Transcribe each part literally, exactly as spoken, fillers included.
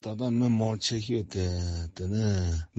ད་ལྟ་མི་མང་ཆེ་ཤོས་དེ་དེ་ནི་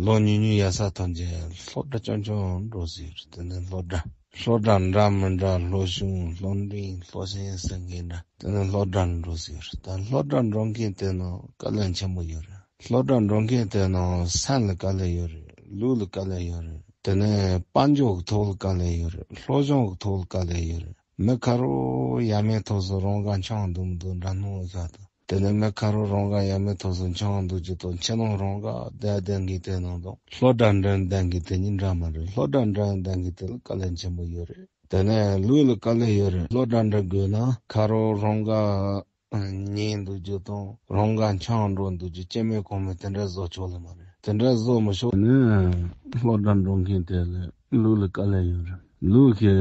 ལོ་ཉུང་ཉུང་ཡར་ས་ཐོན་རྗེས་སློབ་གྲྭ་རྐྱང་རྐྱང་འགྲོ་ཟེར། དེ་ནི་སློབ་གྲྭ་སློབ་གྲྭ་འདྲ་མི་འདྲ་སློབ་སྦྱོང་སློབ་འབྲིང་སློབ་ཆེན་ཟེར་མཁན་འདྲ། དེ་ནི་སློབ་གྲྭ་འགྲོ་ཟེར། ད་སློབ་གྲྭ་འགྲོ་མཁན་དེ་ནང་དཀའ་ལས་ཆེན་པོ་ཡོད་རེད། སློབ་གྲྭ་འགྲོ་མཁན་དེ་ནང་སེམས་ལ་དཀའ་ལས་ཡོད་རེད། ལུས་ལ་དཀའ་ལས་ཡོད་རེད། དེ་ནི་དཔལ་འབྱོར་གྱི་ཐོག་ལ་དཀའ་ལས་ཡོད་རེད། སློབ་སྦྱོང་གི་ཐོག་ལ་དཀའ་ལས་ཡོད་རེད། མི་ཁ་རོག་ཡ་མེད་ཐོག་སུ་རང་དགར་འཆང་འདུག་མི་འདུག་འདྲ་མནོ་ཤག་དང་། དེ་ནས་མི་ཁ་རོག་རང་དགར་ཡ་མེད་ཐོག་སུ་འཆང་འདུག་རྒྱུ་དང་། ཁྱིམ་ནང་རང་དགར་བསྡད་བསྡད་མཁན་དེ་ནང་དང་། སློབ་གྲྭ་འགྲིམ་བསྡད་མཁན་དེ་གཉིས་འདྲ་མ་རེད། སློབ་གྲྭ་འགྲིམ་བསྡད་མཁན་དེ་ལ་དཀའ་ལས་ཆེན་པོ་ཡོད་རེད། དེ་ནས་ལུས་ལ་དཀའ་ལས་ཡོད་རེད། སློབ་གྲྭ་འགྲིམ་དགོས་ན་ཁ་རོག་རང་དགར་ཉལ་འདུག་རྒྱུ་དང་། རང་དགར་འཆང་འགྲོ་འདུག་རྒྱུ། སྐྱེ་དམན་གོང་མ་དེ་འདྲ་བཟོ་ཆོག་ལེ་མ་རེད། དེ་འདྲ་བཟོ་མི་ཆོག་ནི། སློབ་གྲྭ་འགྲོ་མཁན་དེ་ལ་ལུས་ལ་དཀའ་ལས་ཡོད་རེད། ལུས་ཀྱི་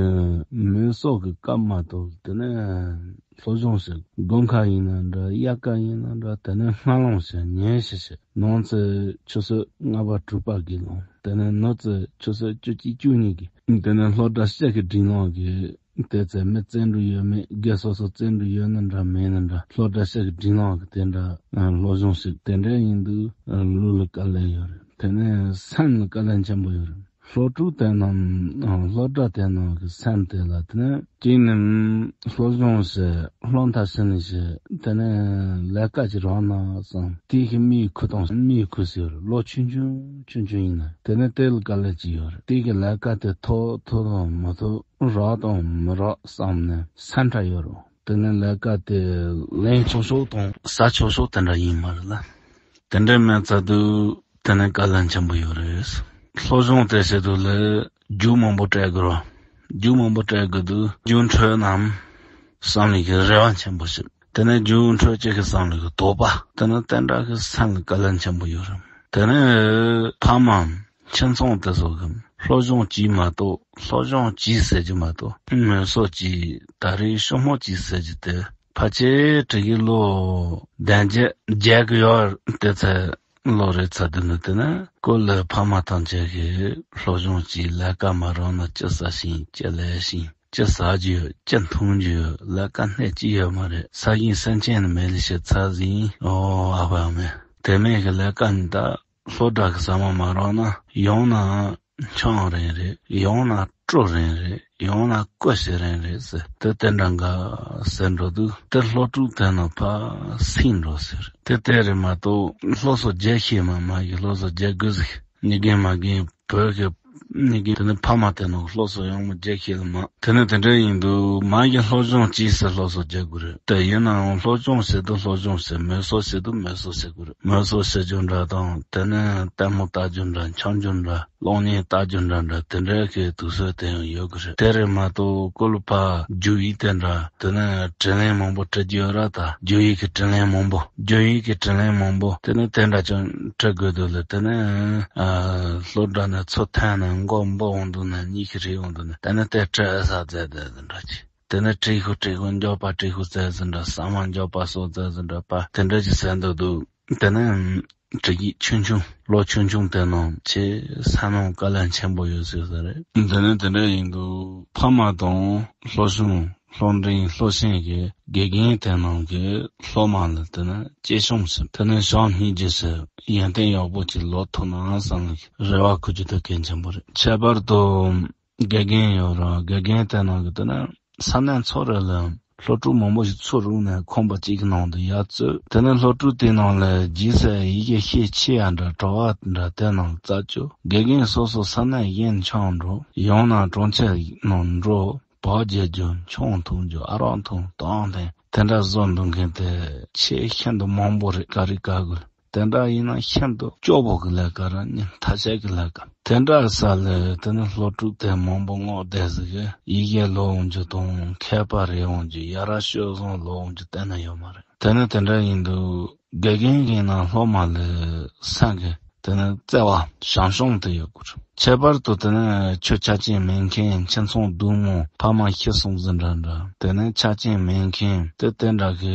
མི་སྲོག་གི་སྐབས་མ་གཏོགས། དེ་ནས་སློབ་སྦྱོང་བྱེད། དགོང་ཁ་ཡིན་ན་འདྲ། དབྱར་ཁ་ཡིན་ན་འདྲ། དེ་ནས་སྔ་ལངས་བྱེད། ཉལ་བྱེད་བྱེད། ནངས་ཚེ་ཆུ་ཚོད་ལྔ་པ་དྲུག་པ་གི་ལངས། དེ་ནས་ནུབ་ཚེ་ཆུ་ཚོད་བཅུ་གཅིག་བཅུ་གཉིས་གི། དེ་ནས་སློབ་གྲྭ་ཕྱེད་ཀྱི་སྒྲིང་ལངས་གི། དེ་ཚེ་མི་བཙལ་འགྲོ་ཡོད་མེད། སྒེར་སོ་སོ་བཙལ་འགྲོ་ཡོད་ན་འདྲ་མེད་ན་འདྲ། སློབ་གྲྭ་ཕྱེད་ཀྱི་སྒྲིང་ལངས་གི་དེ་འདྲ་སློབ་སྦྱོང་བྱེད། དེ་འདྲ་ཡིན་དུས་ལུས་ལ་དཀའ་ལས་ཡོད་རེད། དེ་ནས་སེམས་ལ་དཀའ་ལས་ཆེན་པོ་ཡོད་རེད། སློབ་ཕྲུག་དེ་རྣམས་སློབ་གྲྭ་དེ་ནང་གི་སེམས་དེ་ལ། དེ་ནས་གཅིག་ནི་སློབ་སྦྱོང་བྱེད། སློབ་མཐར་ཕྱིན་ནས་བྱེད། དེ་ནས་ལས་ཀ་ཅིག་རག་ན་བསམ། དེ་གི་མིག་ཁུ་དང་མིག་ཁུ་ཟེར། ལོ་ཆུང་ཆུང་ཆུང་ཆུང་ཡིན་ན། དེ་ནས་དེ་ལ་དཀའ་ལས་ཅིག་ཡོད་རེད། དེ་གི་ལས་ཀ་དེ་ཐོབ་ཐོབ་དང་མི་ཐོབ། རག་དང་མི་རག་བསམ་ནས་སེམས་ཁྲལ་ཡོད་རེད། དེ་ནས་ལས་ཀ་དེ་ལེན་ཆོག་ཆོག་དང་ཟ་ཆོག་ཆོག་དེ་འདྲ་ཡིན་མ་རེད་ལ། དེ་འདྲ་མེད་ཚར་དུས་དེ་ནས་དཀའ་ལས་ཆེན་པོ་ཡོད་རེད། སློབ་སྦྱོང་དེ་བྱེད་དུས་ལ་རྒྱུགས་མང་པོ་སྤྲད་དགོས་རེད། རྒྱུགས་མང་པོ་སྤྲད་དགོས་དུས་རྒྱུགས་འཕྲོད་རྣམས་བསམ་བློ་གི་རེ་བ་ཆེན་པོ་ཞིག། དེ་ནས་རྒྱུགས་འཕྲོད་ཅིག་གི་བསམ་བློ་གི་དོགས་པ། དེ་ནས་དེ་འདྲ་གི་སེམས་ལ་དཀའ་ལས་ཆེན་པོ་ཡོད་རེད། དེ་ནས་ཕ་མ་ཁྱིམ་ཚང་དེ་ཚོ་གི་སློབ་སྦྱོང་གྱིས་མ་གཏོགས། སློབ་སྦྱོང་གྱིས་ཟེར་གྱི་མ་གཏོགས། མི་སོགས་ཀྱིས་ད་རེས་ཤོག་མོ་གྱིས་ཟེར་གྱི་དེ། ཕལ་ཆེར་དེ་གི་ལོ་བདུན་བརྒྱད་བརྒྱད་གི་ཡོད་དེ་ཚེ། ལོ་རེ་ཚ་དུས་ནི་དེ་ནི་ཀོ་ལ་ཕ་མ་ཐམས་ཅད་ཀྱིས་སློབ་སྦྱོང་གྱིས་ལས་ཀ་མ་རག་ན་ཅི་ཟ་ཞིང་ཅི་ལས་ཞིང་ཅི་ཟ་རྒྱུ་ཡོད། ཅི་འཐུང་རྒྱུ་ཡོད། ལས་ཀ་སྣེ་གཅིག་ཡོད་མ་རེད། ས་ཞིང་སེམས་ཅན་ནི་མེད་ལས་བྱེད་ཚ་ཟིན། ཨོ་ཨ་ཕ་མེད། དེ་མིན་གྱི་ལས་ཀ་ནི་ད་སློབ་གྲྭ་གི་ཟ་མ་མ་རག་ན་ཡང་ན་ཆང་རན་རེད། ཡང་ན་སྤྲོ་རན་རེད། ཡང་ན་ཀོ་ཤེ་རན་རེད་ཟེར། དེ་དེ་འདྲ་འགའ་ཟེར་འགྲོ་དུས། དེ་སློབ་ཕྲུག་དེ་ནང་ཕར་སིང་འགྲོ་ཟེར། དེ་དེ་རེད་མ་གཏོགས། སློབ་གསོ་རྒྱག་ཤེས་མ་མ་གི་སློབ་གསོ་རྒྱག་དགོས་ཟིག། ཉི་རྒན་མ་རྒན་བོད་ཀྱི་ཉི་རྒན་དེ་ནི་ཕ་མ་དེ་ནང་སློབ་གསོ་ཡང་མ་རྒྱག་ཤེས་ལ་མ། དེ་ནི་དེ་འདྲ་ཡིན་དུས་མ་གི་སློབ་སྦྱོང་གྱིས་ཟེར་སློབ་གསོ་རྒྱག་དགོས་རེད། དེ་ཡིན་ནའང་སློབ་སྦྱོང་བྱེད་དུས་སློབ་སྦྱོང་བྱེད། མི་གསོ་བྱེད་དུས་མི་གསོ་བྱེད་དགོས་རེད། མི་གསོ་བྱེད་རྒྱུ་འདྲ་དང་། དེ་ནི་ལྟད་མོ་ལྟ་རྒྱུ་འདྲ། འཆམ་རྒྱུ་འདྲ། གློག་བརྙན་ལྟ་རྒྱུ་འདྲ་འདྲ། དེ་འདྲའི་གི་དུས་ཚོད་དེ་ཡང་ཡོད་གི་རེད། དེ་རེད་མ་གཏོགས་ཀོ་ལོ་ཕ་རྒྱུ་ཡིག་དེ་འདྲ། དེ་ནས་དྲིན་ལན་མང་པོ་སྤྲད་རྒྱུ་ཡོད་ར། ད་རྒྱུ་ཡིག་གི་དྲིན་ལན་མང་པོ། རྒྱུ་ཡིག་གི་དྲིན་ལན་མང་པོ། དེ་ནས་དེ་འདྲ་ཅང་སྤྲད་དགོས་འདུག་ལ། དེ་ནས་ཨ་སློབ་གྲྭ་ནས་ཚུར་ཐོན་ནས་མགོ་འབོ་འོང་འདུག་ན། གཉིད་ཁི་རེ་འོང་འདུག་ན། དེ་ནས་དེ་སྤྲད་ས་མཛད་དེ་འདྲ་ཅིག། དེ་ནས་བཀྲེས་ཤོག་བཀྲེས་ཤོག་མགྱོགས་པ་བཀྲེས་ཤོག་བཙལ་ཟིན་འདྲ། ཟ་མ་མགྱོགས་པ་གསོག་བཙལ་ཟིན་འདྲ་པ། དེ་འདྲ་ཅིག་ཟེར་འདུག་འདུག། དེ་ནས་དྲི་གི་ཆུང་ཆུང་། ལོ་ཆུང་ཆུང་དེ་ནང་ཆེས་ས་ནང་དཀའ་ལས་ཆེན་པོ་ཡོད་ཟེར་ས་རེད། དེ་ནས་དེ་འདྲ་ཡིན་དུས་ཕ་མ་དང་སློབ་སྦྱོང་སློབ་འབྲིང་སློབ་ཆེན་གྱི་དགེ་རྒན་དེ་ནང་གི་སློབ་མ་ལ་དེ་ནས་གཅེས་སྐྱོང་བྱེད། དེ་ནས་ཞང་སྨྱུག་རྒྱུ་ཟེར་ཡོན་ཏན་ཡག་པོ་ཅིག་ལོག་ཐུབ་ན་བསམ་ལ་རེ་བ་འཁོར་རྒྱུ་དེ་གལ་ཆེན་པོ་རེད། ཁྱད་པར་དུ་དགེ་རྒན་ཡོད་ར། དགེ་རྒན་དེ་ནང་གི་དེ་ནས་ས་གནས་ཚོ་རེ་ལ་སློབ་ཕྲུག་མང་པོ་ཞིག་ཚུར་རུང་ནས་ཁང་པ་གཅིག་གི་ནང་དུ་ཡར་བཙུགས། དེ་ནས་སློབ་ཕྲུག་དེའི་ནང་ལ་རྒྱུ་ཟས་ཡི་གེ་ཤེས་ཆེ་ཡ་འདྲ་བྲོ་བ་འདྲ་དེ་ནང་བཙལ་བཅུག། དགེ་རྒན་སོ་སོ་ས་གནས་གཞན་འཁྱམ་འགྲོ། ཡང་ན་གྲོང་ཁྱེར་ནང་འགྲོ། བག་རྒྱག་རྒྱུ། ཆང་འཐུང་རྒྱུ། ཨ་རག་འཐུང་། དོང་འཐེན། དེ་འདྲ་བཟོ་འདུག་མཁན་དེ་ཆེས་ཤིན་ཏུ་མང་པོ་རེད། ག་རེ་ག་དགོས། དེ་འདྲ་ཡིན་ན་ཤིན་ཏུ་སྐྱོ་པོ་གི་ལས་ཀ་ར། ཉིན་ཐ་ཆད་གི་ལས་ཀ། དེ་འདྲ་ས་ལས་དེ་ནི་སློབ་ཕྲུག་དེ་མང་པོ་སྔོག་བསྡད་ཟིག་གི་ཡི་གེ་ལོ་འོང་རྒྱུ་དང་། མཁས་པ་རེ་འོང་རྒྱུ། ཡ་རབས་སྤྱོད་བཟང་ལོ་འོང་རྒྱུ་གཏན་ནས་ཡོད་མ་རེད། དེ་ནི་དེ་འདྲ་ཡིན་དུས་དགེ་རྒན་གི་ནང་སློབ་མ་ལ་སེམས་ཀྱི་དེ་ནི་བརྩེ་བ་བྱམས་སྐྱོང་དེ་ཡོད་དགོས་རེད། ཁྱད་པར་དུ་དེ་ནི་ཆོས་ཆ་རྐྱེན་མེད་མཁན། ཁྱིམ་ཚང་སྡུག་མོ། ཕ་མ་ཤི་སོང་ཟིན་འདྲ་འདྲ། དེ་ནི་ཆ་རྐྱེན་མེད་མཁན་དེ་དེ་འདྲ་གི་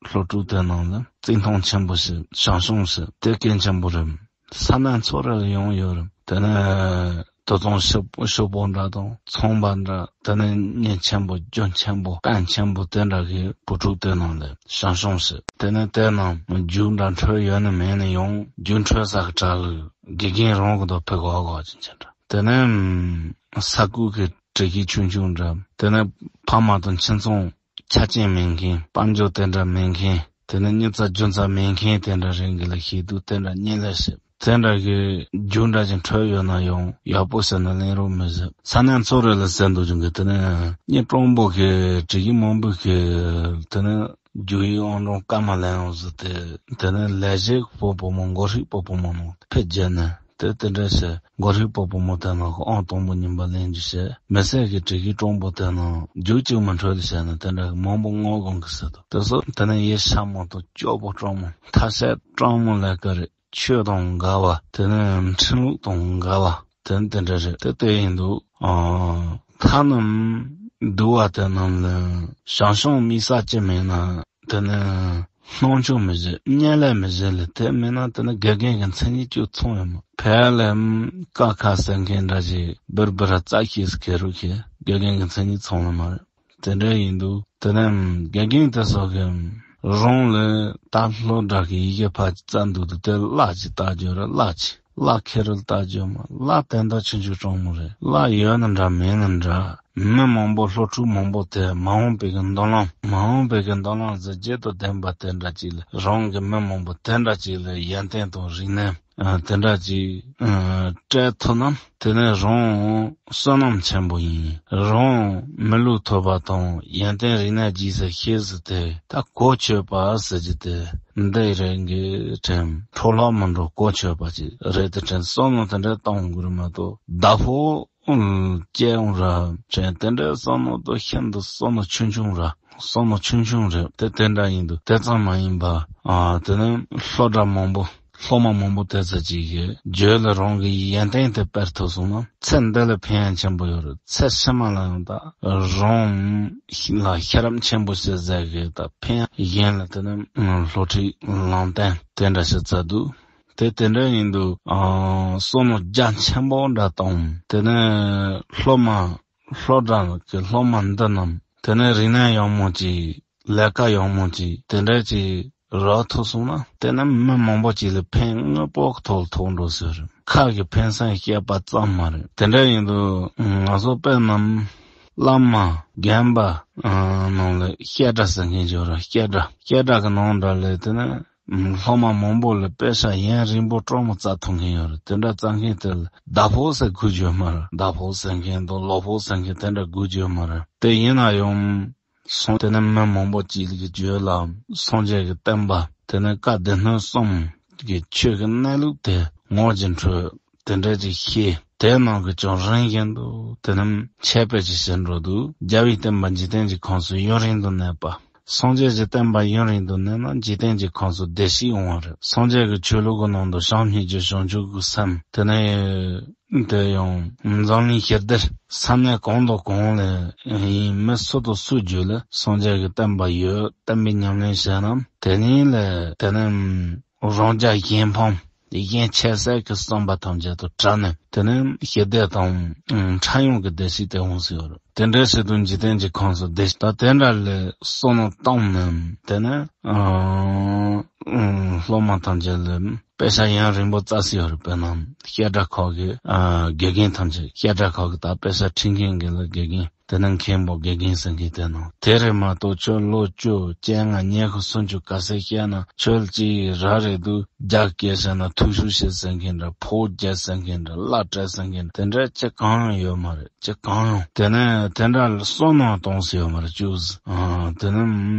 སློབ་ཕྲུག་དེ་ནང་ལ་བརྩི་མཐོང་ཆེན་པོ་ཞིག་བྱམས་སྐྱོང་ཞིག་དེ་གལ་ཆེན་པོ་རེད། ས་གནས་ཚོ་རེ་ལ་ཡོང་ཡོད་རེད། དེ་ནི་ དུད་ཚང་ཤོག་ཤོག་པོ་འདྲ་དང་ཚོང་པ་འདྲ། དེ་ནས་མྱི་ཆེན་པོ་རྒྱུ་ཆེན་པོ་གན་ཆེན་པོ་དེ་འདྲ་གི་བུ་ཕྲུག་དེ་རྣམས་ལ་ཞང་ཞུང་ཟེར། དེ་ནས་དེ་རྣམས་རྒྱུགས་འདྲ་འཕྲོད་ཡོད་ནི་མེད་ནི་ཡང་རྒྱུགས་འཕྲོད་ས་གི་གྲལ་ལ་དགེ་རྒན་རང་གི་དོ་ཕེབས་གོ་གོ་ཅན་ཅན་འདྲ། དེ་ནས་ས་ཁུག་གི་དྲི་གུ་ཆུང་ཆུང་འདྲ། དེ་ནས་ཕ་མ་དང་ཁྱིམ་ཚང་ཆ་རྐྱེན་མེད་མཁན། དཔལ་འབྱོར་དེ་འདྲ་མེད་མཁན། དེ་ནས་མྱི་རྩ་རྒྱུ་རྩ་མེད་མཁན་དེ་འདྲ་རང་གི་ལ་ཤེས་དུས་དེ་འདྲ་གཉིད་ལས་སད། དེ་འདྲ་གི་རྒྱུགས་འདྲ་ཅིག་འཕྲོད་ཡོད་ན་ཡང་ཡག་པོ་ཟེར་ན་གླེང་རོགས་མི་ཟེར། ས་གནས་ཚོ་རེ་ལ་ཟེར་འདུག་ཅུང་གི། དེ་ནས་མྱི་སྤྲང་པོ་གི་དྲི་གུ་མང་པོ་གི་དེ་ནས་རྒྱུགས་ཡིག་ཨང་གྲངས་སྐར་མ་ལེན་ཡོང་ཟེར་ཏེ། དེ་ནས་ལས་བྱེད་པོ་བུ་མོ་མགོ་ཧྲིག་པོ་བུ་མོ་ནང་ཕེབས་རྗེས་ནས། དེ་དེ་འདྲ་བྱས། མགོ་ཧྲིག་པོ་བུ་མོ་དེ་ནང་གི་ཨང་དང་པོ་གཉིས་པ་ལེན་རྒྱུ་བྱས། མི་སེར་གྱི་དྲི་གུ་སྤྲང་པོ་དེ་ནང་རྒྱུགས་གཅིག་མ་འཕྲོད་ལ་བྱས་ན་དེ་འདྲ་གི་མང་པོ་ངོ་གང་གི་ཟེར་དུས། དེ་སོགས་དེ་ནས་ཡེ་ཤ་མོ་དང་སྐྱོ་པོ་སྤྲང་མོ་ཐ་ཤལ་སྤྲང་མོ་ལས་ཀ་རེད། ཆོས་དང་འགལ་བ། དེ་ནས་ཁྲིམས་ལུགས་དང་འགལ་བ། དེ་ནི་དེ་འདྲ་རེད། དེ་དེ་ཡིན་འདུག། ཨ། ཐ་རྣམས་སྡུག་པ་དེ་རྣམས་ལ་ཞང་ཞུང་དམིགས་བསལ་ཅི་མེད་ན། དེ་ནི་སྣང་ཆུང་མི་བྱེད། གཉིད་ལས་མི་བྱེད་ལ། དེ་མེད་ན་དེ་ནི་དགེ་རྒན་གྱི་མཚན་ཉིད་ཅུང་ཚང་ཡོད་མ། ཕལ་ལམ་ཀ་ཁ་ཟེར་མཁན་འདྲ་ཞིག་སྦིར་སྦིར་རྩ་ཤེས་སུ་ཁེ་རུ་ཁེ་དགེ་རྒན་གྱི་མཚན་ཉིད་ཚང་ལ་མ་རེད། དེ་འདྲ་ཡིན་དུས་དེ་ནས་དགེ་རྒན་དེ་ཚོ་གི་རང་ལ་ད་སློབ་གྲྭ་གི་ཡི་གེ་ཕར་བཙལ་འདུག་དུས། དེ་གླ་ཅིག་ལྟ་རྒྱུ་རེད། གླ་ཅིག་གླ་ཁེ་རུ་ལྟ་རྒྱུ་མ། གླ་དེ་འདྲ་ཆུང་ཆུང་སྤྲང་མོ་རེད། གླ་ཡོད་ན་འདྲ་མེད་ན་འདྲ། མི་མང་པོ་སློབ་ཕྲུག་མང་པོ་དེ་མ་འོངས་པའི་གི་མདུན་ལམ། མ་འོངས་པའི་གི་མདུན་ལམ་གཟི་བརྗིད་དང་ལྡན་པ་དེ་འདྲ་ཅིག་ལ། རང་གི་མི་མང་པོ་དེ་འདྲ་ཅིག་ལ་ཡོན་ཏན་དང་རིག་གནས། ཨ། དེ་འདྲ་ཅིག་ཨ། སྤྲད་ཐུབ་ན། དེ་ནས་རང་བསོད་ནམས་ཆེན་པོ་ཡིན། རང་མི་ལུས་ཐོབ་པ་དང་ཡོན་ཏན་རིག་གནས་རྒྱས་སུ་ཤེས་སུ་དེ་ད་གོ་ཆོད་པ་ཟེར་གྱི་དེ་འདི་རེད་གི་དྲན། འཕྲོ་བརླག་མི་འགྲོ་གོ་ཆོད་པ་ཅིག་རེད་དེ་དྲན། བསམ་བློ་དེ་འདྲ་གཏོང་དགོས་རེད་མ་གཏོགས་བདག་པོ་སྐྱེ་ཡོང་ར་དྲན། དེ་འདྲའི་བསམ་བློ་དེ་ཤིན་ཏུ་བསམ་བློ་ཆུང་ཆུང་ར། བསམ་བློ་ཆུང་ཆུང་རེད་དེ། དེ་འདྲ་ཡིན་དུས་དེ་ཙམ་མ་ཡིན་པ། ཨ། དེ་ནི་སློབ་གྲྭ་མང་པོ། སློབ་མ་མང་པོ་དེ་ཚོ་ཅིག་གིས་རྒྱུད་ལ་རང་གི་ཡོན་ཏན་དེ་སྤེལ་ཐུབ་སོང་ན། ཚེ་འདི་ལ་ཕན་ཡོན་ཆེན་པོ་ཡོད་རེད། ཚེ་ཕྱི་མ་ལ་ཡང་ད་རང་ལ་ཤེས་རབ་ཆེན་པོ་ཞིག་ཟེར་གི་ད་ཕན་ཡོན་ལ། དེ་ནི་སློབ་ཁྲིད་ལམ་སྟོན་དེ་འདྲ་ཞིག་བྱས་འདུག། དེ་དེ་འདྲ་ཡིན་དུས། ཨ། བསམ་བློ་རྒྱ་ཆེན་པོ་འདྲ་བཏང་། དེ་ནི་སློབ་མ། སློབ་གྲྭ་གི་སློབ་མ་འདི་རྣམས་དེ་ནས་རིག་གནས་ཡག་མོ་ཅིག། ལས་ཀ་ཡག་མོ་ཅིག་དེ་འདྲ་ཅིག་རག་ཐུབ་སོང་ན། དེ་ནི་མི་མང་པོ་ཅིག་ལ་ཕན་དངོས་པོ་གི་ཐོག་ལ་ཐོགས་འགྲོ་ཟེར། ཁ་གི་ཕན་སེམས་བསྐྱེད་པ་ཙམ་མ་རེད། དེ་འདྲ་ཡིན་དུས་ང་ཚོ་དཔེ་རྣམས་བླ་མ་རྒན་པ་རྣམས་ལ་བཤད་གྲྭ་ཟེར་མཁན་ཅིག་ཡོད་རེད། བཤད་གྲྭ། བཤད་གྲྭ་གི་ནང་འདྲ་ལས་དེ་ནི། སློབ་མ་མང་པོ་ལ་དཔེ་ཆ་ཡུན་རིང་པོ་སྤྲོ་མོ་བཙལ་ཐུབ་མཁན་ཡོད་རེད། དེ་འདྲ་བཙལ་མཁན་དེ་ལ་བདག་པོ་ཟེར་དགོས་རྒྱུ་མ་རེད། བདག་པོ་ཟེར་མཁན་དང་ལོ་པོ་ཟེར་མཁན་དེ་འདྲ་དགོས་རྒྱུ་མ་རེད། དེ་ཡིན་ན་ཡང་སོང་། དེ་ནི་མི་མང་པོ་ཅིག་གི་རྒྱུད་ལ་སངས་རྒྱས་ཀྱི་བསྟན་པ་དེ་ནི་བཀའ་སྡེ་སྣོད་གསུམ་གྱི་ཆོས་ཀྱི་གནས་ལུགས་དེ་ངོ་ཅིག་འཕྲོད། དེ་འདྲ་ཅིག་ཤེས། དེ་ནང་གི་ཀྱང་རིམ་བཞིན་དུ་དེ་རྣམས་ཁྱད་པར་ཅིག་ཟིན་འགྲོ་འདུག། རྒྱལ་བའི་བསྟན་པ་འཇིག་རྟེན་གྱི་ཁམས་སུ་ཡུན་རིང་དུ་གནས་པ། སངས་རྒྱས་ཀྱི་བསྟན་པ་ཡུན་རིང་དུ་གནས་ན་འཇིག་རྟེན་གྱི་ཁམས་སུ་བདེ་སྐྱིད་འོང་བ་རེད། སངས་རྒྱས་ཀྱི་ཆོས་ལུགས་ཀྱི་ནང་དུ་བྱམས་སྙིང་རྗེ་བྱང་ཆུབ་ཀྱི་སེམས་དེ་ནས་དེ་ཡང་འཛམ་གླིང་ཞི་བདེར་ས་གནས་གང་དང་གང་ལ་ཡིན་མི་སུ་དང་སུ་རྒྱུད་ལ་སངས་རྒྱས་ཀྱི་བསྟན་པ་ཡོད། བསྟན་པའི་ཉམས་ལེན་བྱས་ན་དེ་ནས་ལས་དེ་ནས། རང་རྒྱལ་གཞན་ཕམ། གཞན་ཆེ་ཟེར་གྱི་བསམ་པ་ཐམས་ཅད་དུ་བྲལ་ནས་དེ་ནས་ཞི་བདེ་དང་ཕྲ་ཡང་གི་བདེ་སྐྱིད་དེ་འོང་སྲིད་ཡོད་རེད། དེ་འདྲ་བྱེད་དུས་འཇིག་རྟེན་གྱི་ཁམས་སུ་བདེ་སྐྱིད་དང་དེ་འདྲ་ལས་བསམ་བློ་བཏང་ནས་དེ་ནས་སློབ་མ་ཐམས་ཅད་ལ་དཔེ་ཆ་ཡུན་རིང་པོ་བཙལ་སྲིད་ཡོད་རེད། དཔེར་ན་བཤད་གྲྭ་ཁག་གི་དགེ་རྒན་ཐམས་ཅད། བཤད་གྲྭ་ཁག་གི་ད་དཔེ་ཆ་ཁྲིད་མཁན་གྱི་ལ་དགེ་རྒན། དེ་ནས་མཁན་པོ་དགེ་རྒན་ཟེར་མཁན་དེ་ནང་དེ་རེད་མ་གཏོགས་ཁྱོད་ལོ་བཅུ་བཅོ་ལྔ་ཉི་ཤུ་སུམ་ཅུ་ག་ཚོད་བཤད་ན་ཁྱོད་ཅིག་ར་རེད་འདུག། རྒྱ་སྐད་བཤད་ན་ཐུགས་ཤུགས་ཆེ་ཟེར་མཁན་འདྲ། ཕོ་རྒྱ་ཟེར་མཁན་འདྲ། བླ་བྲེ་ཟེར་མཁན་འདྲ། དེ་འདྲ་ཅི་གང་ཡང་ཡོད་མ་རེད། ཅི་གང་ཡང་། དེ་ནས་དེ་འདྲ་ལ་བསམ་མནོ་གཏོང་སྲིད་ཡོད་མ་རེད། ཅུ་ཟེར། ཨ། དེ་ནས་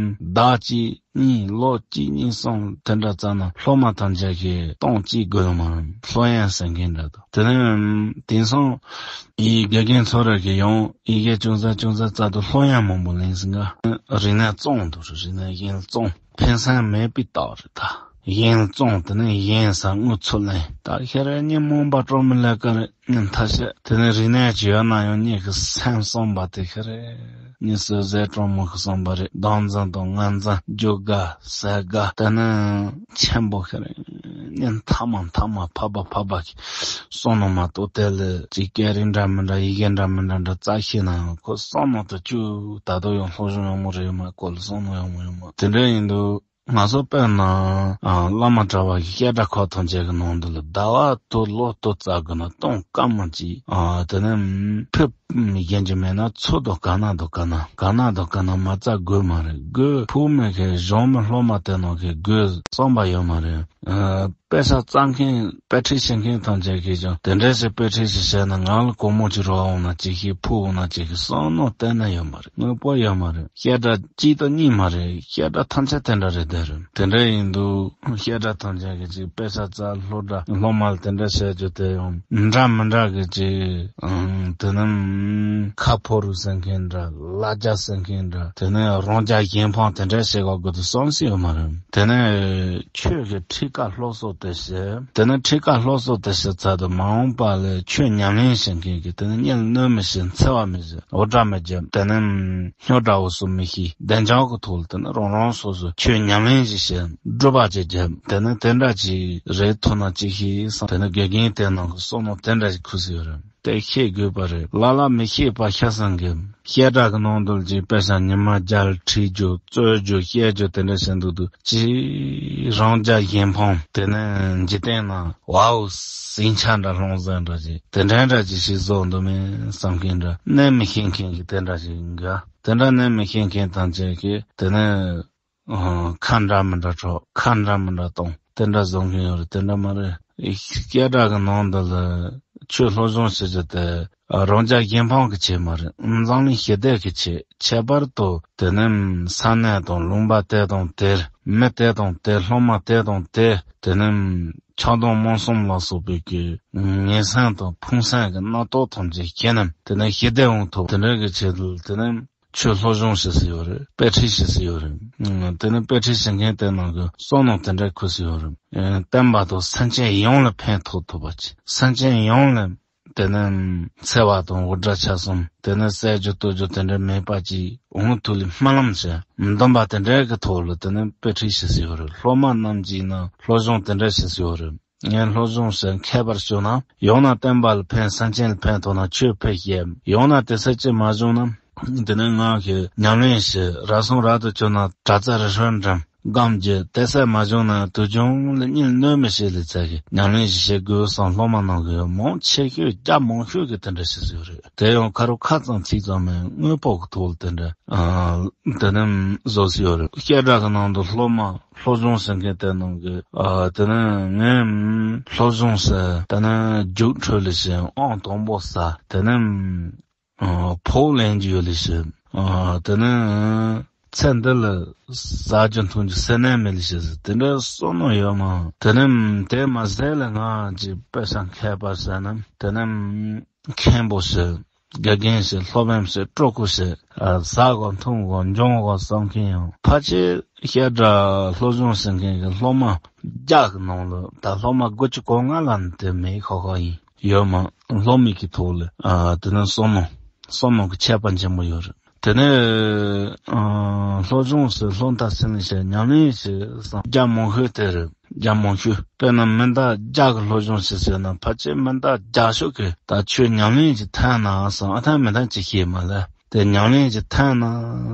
ཟླ་གཅིག་གཉིས་ལོ་གཅིག་གཉིས་གསུམ་དེ་འདྲ་ཙམ་ན་སློབ་མ་ཐམས་ཅད་ཀྱིས་སྟོང་གཅིག་དགོས་ཡོད་མ་རེད། སློབ་ཡོན་ཟེར་མཁན་འདྲ་འདུག། དེ་ནས་དེང་སང་ཡི་དགེ་རྒན་ཚོ་རེ་གི་ཡང་ཡི་གེ་ཅུང་ཟད་ཅུང་ཟད་བཙལ་དུས་སློབ་ཡོན་མང་པོ་ལེན་ཟིན་ག། རིག་གནས་བཙོང་འདུག། རིག་གནས་གཞན་ལ་བཙོང་། ཕན་སེམས་མེད་པའི་རྟགས་རེད་ད། གཞན་ལ་བཙོང་། དེ་ནས་གཞན་ས་དངུལ་ཚུར་ལེན། ད་ཤི་རེ་གཉིད་མོངས་པ་སྤྲོ་མི་ལས་ཀ་རེད། གཉིད་ཐ་ཤལ། དེ་ནས་རིག་གནས་ཅི་ཡོད་ན་ཡང་གཉིད་ཀྱི་སེམས་བསམ་པ་དེ་ཤི་རེ། གཉིད་སོ་ཟས་སྤྲོ་མོ་གི་བསམ་པ་རེད། བདག་འཛིན་དང་ང་འཛིན། རྒྱུ་དགའ་ཟས་དགའ། དེ་ནས་ཆེན་པོ་ཤི་རེ། བརྙན་མཐའ་མ་མཐའ་མ་ཕབ་པ་ཕབ་པ་གི་བསམ་མནོ་མ་གཏོགས། དེ་ལ་ཅིག་སྐད་རིགས་འདྲ་མི་འདྲ་ཡི་གེ་འདྲ་མི་འདྲ་འདྲ་རྩ་ཤེས་ན་ཡང་ཁོ་བསམ་མནོ་དེ་བཅུག་ད་དུང་ཡང་སློབ་སྦྱོང་ཡག་མོ་རེད་མ། ཁོ་ལ་བསམ་མནོ་ཡག་མོ་ཡོད་མ། དེ་འདྲ་ཡིན་དུས། ང་ཚོ་དཔེར་ན། ཨ། བླ་མ་གྲྭ་བ་གི་བཤད་གྲྭ་ཁག་ཐམས་ཅད་ཀྱི་ནང་དུ་ལ་ཟླ་བ་དུ་ལོ་དུ་རྩ་དགོས་ན་སྟོང་སྐར་མ་གཅིག་ཨ། དེ་ནས་ཕེབས་གཞན་གྱི་མེད་ན་ཚོད་དུ་ག་ན་དུ་ག་ན་ག་ན་དུ་ག་ན་མ་རྩ་དགོས་མ་རེད། དགོས་ཕུགས་མེད་མཁན་གཞོན་མི་སློབ་མ་དེ་ནང་གི་དགོས་བསམ་པ་ཡོད་མ་རེད། ཨ། དཔེ་ཆ་བཙལ་མཁན་དཔེ་ཁྲིད་བྱེད་མཁན་ཐམས་ཅད་ཀྱིས་ཀྱང་དེ་འདྲ་ཞིག་དཔེ་ཁྲིད་ཞིག་བྱས་ན་ང་ལ་སྒོར་མོ་གཅིག་རག་འོང་ན་ཅིག་ཤེས། ཕུགས་འོང་ན་ཅིག་ཤེས་བསམ་མནོ་གཏན་ནས་ཡོད་མ་རེད། དངོས་པོ་ཡོད་མ་རེད། བཤད་གྲྭ་གཅིག་དང་གཉིས་མ་རེད། བཤད་གྲྭ་ཐམས་ཅད་དེ་འདྲ་རེད། དེ་རེད། དེ་འདྲ་ཡིན་དུས་བཤད་གྲྭ་ཐམས་ཅད་ཀྱི་ཅིག་དཔེ་ཆ་བཙལ། སློབ་གྲྭ་སློབ་མ་ལ་དེ་འདྲ་བཤད་རྒྱུ་དེ་ཡང་འདྲ་མི་འདྲ་གི་ཅིག་ཨང་། དེ་ནས་ཁ་ཕོ་རུ་ཟེར་མཁན་འདྲ། ལ་རྒྱ་ཟེར་མཁན་འདྲ། དེ་ནས་རང་རྒྱ་གཞན་ཕམ་དེ་འདྲ་བཤད་ག་དགོས་དུས་བསམ་སྲིད་ཡོད་མ་རེད། དེ་ནས་ཆོས་ཀྱི་ཁྲིད་ཀ་སློབ་གསོ་དེ་བྱས། དེ་ནས་ཁྲིད་ཀ་སློབ་གསོ་དེ་བྱས་ཚར་དུས་མ་འོངས་པ་ལ་ཆོས་ཉམས་ལེན་བྱེད་མཁན་གྱི་དེ་ནས་གཉིད་གནོད་མི་བྱེད། འཚེ་བ་མི་བྱེད། འུར་སྒྲ་མི་བརྒྱབ། དེ་ནས། སྨྱོ་འདྲ་བོ་སུ་མི་ཤེས། བདེ་འཇགས་ཀྱི་ཐོག་ལ་དེ་ནི་རང་རང་སོ་སོ་ཆོས་ཉམས་ལེན་ཞིག་བྱེད། སྒྲུབ་པ་ཅིག་བརྒྱབ། དེ་ནི་དེ་འདྲ་ཅིག་རེད་ཐུབ་ན་ཅིག་ཤེས་བསམ། དེ་ནི་དགེ་རྒན་དེ་ནང་གི་བསམ་མནོ་དེ་འདྲ་ཞིག་འཁོར་སྲིད་ཡོད་རེད། དེ་ཤེས་དགོས་པ་རེད། ལ་ལ་མི་ཤེས་པ་ཤ་ཚ་གི། བཤད་གྲྭ་གི་ནང་དུ་ཅིག་དཔེ་ཆ་ཉི་མ་བརྒྱ་ཁྲིད་རྒྱུ་རྩོད་རྒྱུ་བཤད་རྒྱུ་དེ་འདྲ་བྱེད་འདུག་དུས་ཅིག་རང་རྒྱ་གཞན་ཕམ། དེ་ནི་འཇིག་རྟེན་ན་ཝའོ་ཟིང་ཆ་འདྲ་སློང་ཟེར་འདྲ་ཅིག་དེ་འདྲ་འདྲ་ཅིག་ཞིག་བཟོ་འདུག་མེད་བསམ་མཁན་འདྲ། གནས་མི་ཤེས་མཁན་གྱི་དེ་འདྲ་ཞིག་འགའ། དེ་འདྲ་གནས་མི་ཤེས་མཁན་ཐམས་ཅད་ཀྱིས་དེ་ནས་ཨ་ཁ་འདྲ་མི་འདྲ་འཕྲོག་ཁ་འདྲ་མི་འདྲ་གཏོང་དེ་འདྲ་བཟོ་མཁན་ཡོད་རེད། དེ་འདྲ་མ་རེད། བཤད་གྲྭ་གི་ནང་དུ་ལ་ཆོས་སློབ་སྦྱོང་བྱེད་རྒྱུ་དེ་རང་རྒྱ་གཞན་ཕམ་གྱི་ཆེད་མ་རེད། འཛམ་གླིང་ཞི་བདེ་གི་ཆེད། ཁྱད་པར་དུ་དེ་ནས་ས་གནས་དང་ལུང་པ་དེ་དང་དེར་མི་དེ་དང་དེ་སློབ་མ་དེ་དང་དེ་དེ་ནས་ཆགས་སྡང་རྨོངས་གསུམ་ལ་སོགས་པའི་གི་ངན་སེམས་དང་ཕུང་སེམས་ཀྱི་རྣམ་རྟོག་ཐམས་ཅད་ཞི་ནས་དེ་ནས་ཞི་བདེ་འོང་ཐུབ། དེ་འདྲ་གི་ཆེད་དུ་དེ་ནས་ཆོས་སློབ་སྦྱོང་བྱེད་སྲིད་ཡོད་རེད། དཔེ་ཁྲིད་བྱེད་སྲིད་ཡོད་རེད། དེ་ནས་དཔེ་ཁྲིད་བྱེད་མཁན་དེ་ནང་གི་བསམ་མནོ་དེ་འདྲ་འཁོར་སྲིད་ཡོད་རེད། བསྟན་པ་དང་སེམས་ཅན་ཡོངས་ལ་ཕན་ཐོགས་ཐུབ་པ་ཅིག་སེམས་ཅན་ཡོངས་ལ་དེ་ནས་འཚེ་བ་དང་འུར་སྒྲ་ཆ་གསུམ་དེ་ནས་བསད་རྒྱུ་གཏུབ་རྒྱུ་དེ་འདྲ་མེད་པ་ཅིག་འོང་ཐུབ་ལ་སྨོན་ལམ་བྱས། འདུན་པ་དེ་འདྲའི་གི་ཐོག་ལ་དེ་ནས་དཔེ་ཁྲིད་བྱེད་སྲིད་ཡོད་རེད། སློབ་མ་རྣམས་ཀྱིས་ན་སློབ་སྦྱོང་དེ་འདྲ་བྱེད་སྲིད་ཡོད་རེད། ངས་སློབ་སྦྱོང་བྱེད་མཁས་པར་བྱུང་ན་ཡང་ན་བསྟན་པ་ལ་ཕན། སེམས་ཅན་ལ་ཕན་ཐོགས་ན་ཆོས་ཕན་ཞེས། ཡང་ན་དེ་ཚེ་ཅི་མ་བྱུང་ན་དེ་ནས་ང་གི་ཉམས་ལེན་བྱེད་ར་སོང་ར་དུ་བྱུང་ན་དྲག་རྩལ་རི་ཧྲོན་འགྲམ་སྒམ་གྱི་དེ་ཚེ་མ་བྱུང་ན་དུ་བྱུང་ལ་གཉིད་གནོད་མི་བྱེད་ལས་ཚད་ཀྱི་ཉམས་ལེན་ཞིག་བྱེད་དགོས་བསམ། སློབ་མ་ནང་གི་མང་ཆེ་ཤོས་རྒྱ་མང་ཤོས་ཀྱི་དེ་འདྲ་བྱེད་སྲིད་ཡོད་རེད། དེ་ཡང་ཁ་རུ་ཁ་ཙམ་ཚིག་ཙམ་མིན་དངོས་པོ་གི་ཐོག་ལ་དེ་འདྲ་དེ་ནས་བཟོ་སྲིད་ཡོད་རེད། བཤད་གྲྭ་གི་ནང་དུ་སློབ་མ་སློབ་སྦྱོང་བྱེད་མཁན་དེ་ནང་གི་ཨ་དེ་ནས་ངས་སློབ་སྦྱོང་ཟེར་དེ་ནས་རྒྱུགས་འཕྲོད་ལེ་ཤན་ཨང་དང་པོ་ཟ། དེ་ནས་ཨ་ཕོགས་ལེན་རྒྱུ་ཡོད་ལེ་ཤན་ཨ་དེ་ནས་ཚེ་འདི་ལ་ཟ་རྒྱུ་འཐུང་རྒྱུ་སེམས་ནད་མེད་ལེ་ཤན་ཟེར་དེ་འདྲ་བསམ་མནོ་ཡོད་མ། དེ་ནས་དེ་མ་ཟད་ལ་ང་ཅིག་དཔེ་ཆ་མཁས་པ་ཟེར་ན་དེ་ནས་མཁན་པོ་ཟེར། དགེ་རྒན་ཞིག་སློབ་དཔོན་ཞིག་སྤྲུལ་སྐུ་ཞིག་ཨ་ཟ་དགོས་འཐུང་དགོས་འཇོན་དགོས་བསམ་མཁན་ཡང་ཕལ་ཆེར་བཤད་གྲྭ་སློབ་སྦྱོང་བྱེད་མཁན་གྱི་སློབ་མ་བརྒྱ་གི་ནང་ལ་ད་སློབ་མ་དགུ་བཅུ་གོ་ལྔ་ལ་དེ་མེད་ཁོ་ཁོ་ཡིན་ཡོད་མ། སློབ་མའི་གི་ཐོག་ལ་ཨ་དེ་ནས་བསམ་མནོ་བསམ་མནོ་གི་ཁྱད་པར་ཆེན་པོ་ཡོད་རེད། དེ་ནས་ཨ་སློབ་སྦྱོང་ཞིག་སློབ་མཐར་ཕྱིན་ཞིག་ཉམས་ལེན་ཞིག་བསམ་རྒྱ་མང་ཤོས་དེ་རེད། རྒྱ་མང་ཤོས། དཔེར་ན་མི་ཟླ་བརྒྱ་གི་སློབ་སྦྱོང་བྱེད་ཟེར་ན་ཕལ་ཆེར་མི་ཟླ་བརྒྱ་ཤོག་གི་ད་ཆོས་ཉམས་ལེན་གྱི་ཐད་ན་བསམ། ཨ་ཐང་མི་ཐང་ཅི་ཤེས་མ་ལ་དེ་ཉམས་ལེན་གྱི་ཐད་ན་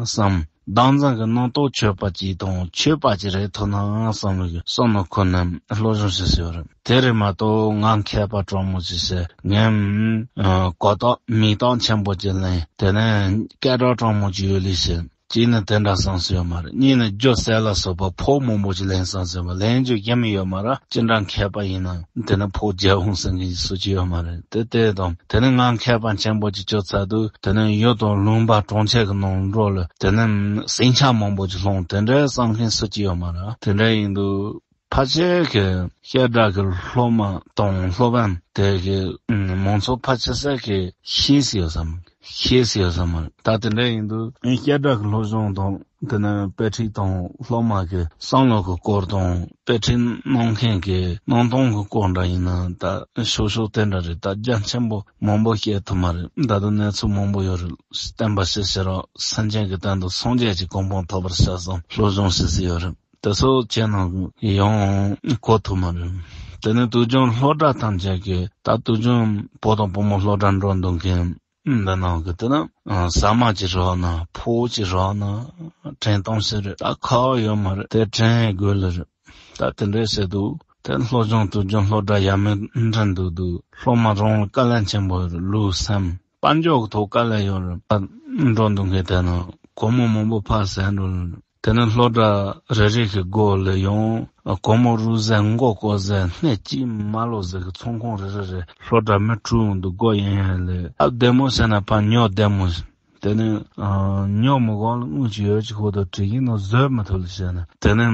བསམ། བདག་འཛིན་གྱི་རྣམ་རྟོག་ཆོད་པ་ཅིག་དང་ཆོད་པ་ཅིག་རེད་ཐུབ་ན་བསམ་ལ་གི་བསམ་མནོ་ཁོ་ན་སློབ་སྦྱོང་བྱེད་ཟེར་བ་རེད། དེ་རེད་མ་གཏོགས་ང་མཁས་པ་དྲང་མོ་ཅིག་བྱེད་ངས་གོ་རྟོགས་མིག་རྟོགས་ཆེན་པོ་ཅིག་ལེན་དེ་ནས་སྐད་གྲགས་དྲང་མོ་ཅིག་ཡོད་ལེ་བྱེད། གཅིག་ནི་དེ་འདྲ་བསམ་སྲིད་ཡོད་མ་རེད། གཉིས་ནི་རྒྱུ་གསེར་ལ་སོགས་པ་ཕོགས་མང་པོ་ཅིག་ལེན་བསམ་སྲིད་པ་ལེན་རྒྱུ་གཞན་མི་ཡོད་མ་རེད། ཅི་འདྲ་མཁས་པ་ཡིན་ན་དེ་ནི་ཕོགས་རྒྱལ་འོང་ཟེར་མཁན་གྱི་སུ་ཅི་ཡོད་མ་རེད། དེ་དེ་དང་དེ་ནི་ང་མཁས་པ་ཆེན་པོ་ཅིག་བཅོ་ཚར་དུས་དེ་ནི་ཡུལ་དང་ལུང་པ་གྲོང་ཁྱེར་གྱི་ནང་འགྲོ་ལ་དེ་ནི་ཟིང་ཆ་མང་པོ་ཅིག་སློང་དེ་འདྲའི་བསམ་མཁན་སུ་ཅི་ཡོད་མ་རེད། དེ་འདྲ་ཡིན་དུས། ཕལ་ཆེར་གྱི་བཤད་གྲྭ་གི་སློབ་མ་དང་སློབ་དཔོན་དེ་གི་མང་ཚོགས་ཕལ་ཆེ་ས་གི་ཤེས་སུ་ཡོད་ས་མ་ཤེས་སུ་ཡོད་ས་མ་རེད། ད་དེ་འདྲ་ཡིན་དུས་བཤད་གྲྭ་གི་སློབ་སྦྱོང་དང་དེ་ནས་དཔེ་ཁྲིད་དང་སློབ་མ་གི་བསམ་བློ་གི་སྐོར་དང་དཔེ་ཁྲིད་གནང་མཁན་གི་གནང་སྟངས་གི་སྐོར་འདྲ་ཡིན་ན་ད་ཤོག་ཤོག་དེ་འདྲ་རེད། ད་རྒྱ་ཆེན་པོ་མང་པོ་བཤད་ཐུབ་མ་རེད། ད་དུང་གནས་ཚུལ་མང་པོ་ཡོད་རེད། བསྟན་པ་ཕྱི་ཕྱི་རོགས་སེམས་ཅན་གི་དོན་དུ་སངས་རྒྱས་ཀྱི་གོ་འཕང་ཐོབ་པར་བྱ་བསམ་སློབ་སྦྱོང་བྱེད་སྲིད་ཡོད་རེད། དེ་ཚོ་བྱས་ན་ཡང་གོ་ཐུབ་མ་རེད། དེ་ནས་དུས་རྒྱུན་སློབ་གྲྭ་ཐམས་ཅད་ཀྱི་ད་དུས་རྒྱུན་བུ་དང་བུ་མོ་སློབ་གྲྭ་འགྲོ་འདུག་མཁན་འདི་ནང་གི་དེ་ན་ཟ་མ་ཅིག་རག་ན་ཕོ་ཅིག་རག་ན་དྲན་གཏོང་ཞིག་རེད། ད་ཁག་ཡོད་མ་རེད། དེ་དྲན་དགོས་ལེ་རེད། ད་དེ་འདྲས་བྱས་འདུག་དེ་སློབ་སྦྱོང་དུས་རྒྱུན་སློབ་གྲྭ་ཡར་མར་འགྲིམ་འདུག་འདུག་སློབ་མ་རང་ལ་དཀའ་ལས་ཆེན་པོ་ཡོད་རེད། ལུས་སེམས་དཔལ་འབྱོར་གྱི་ཐོག་དཀའ་ལས་ཡོད་རེད། ད་འགྲོ་འདུག་མཁན་དེ་ན་སྒོར་མོ་མང་པོ་ཕར་ཟད་འགྲོ་རེད། དེ་ནས་སློབ་གྲྭ་རེ་རེ་གི་སྒོ་ལ་ཡང་སྒོར་མོ་དྲུག་ཟད་མགོ་སྐོར་ཟད་སྣེ་གཅིག་མ་ལོག་ཟད་གི་ཚོང་ཁང་རེ་རེ་རེ་སློབ་གྲྭ་མི་དྲུག་འདུག་སྒོ་ཡན་ཡན་ལས་ཨ་བདེ་མོ་བྱས་ན་ཕར་ཉོ་བདེ་མོ། དེ་ནས་ཨ་ཉོ་མི་དགོས་ལ་དངུལ་ཅིག་ཡོད་ཅིག་ཁོ་ཐག་བྲིས་ཡིན་ནོ་བཟོད་མི་ཐུབ་ལ་བྱས་ན། དེ་ནས་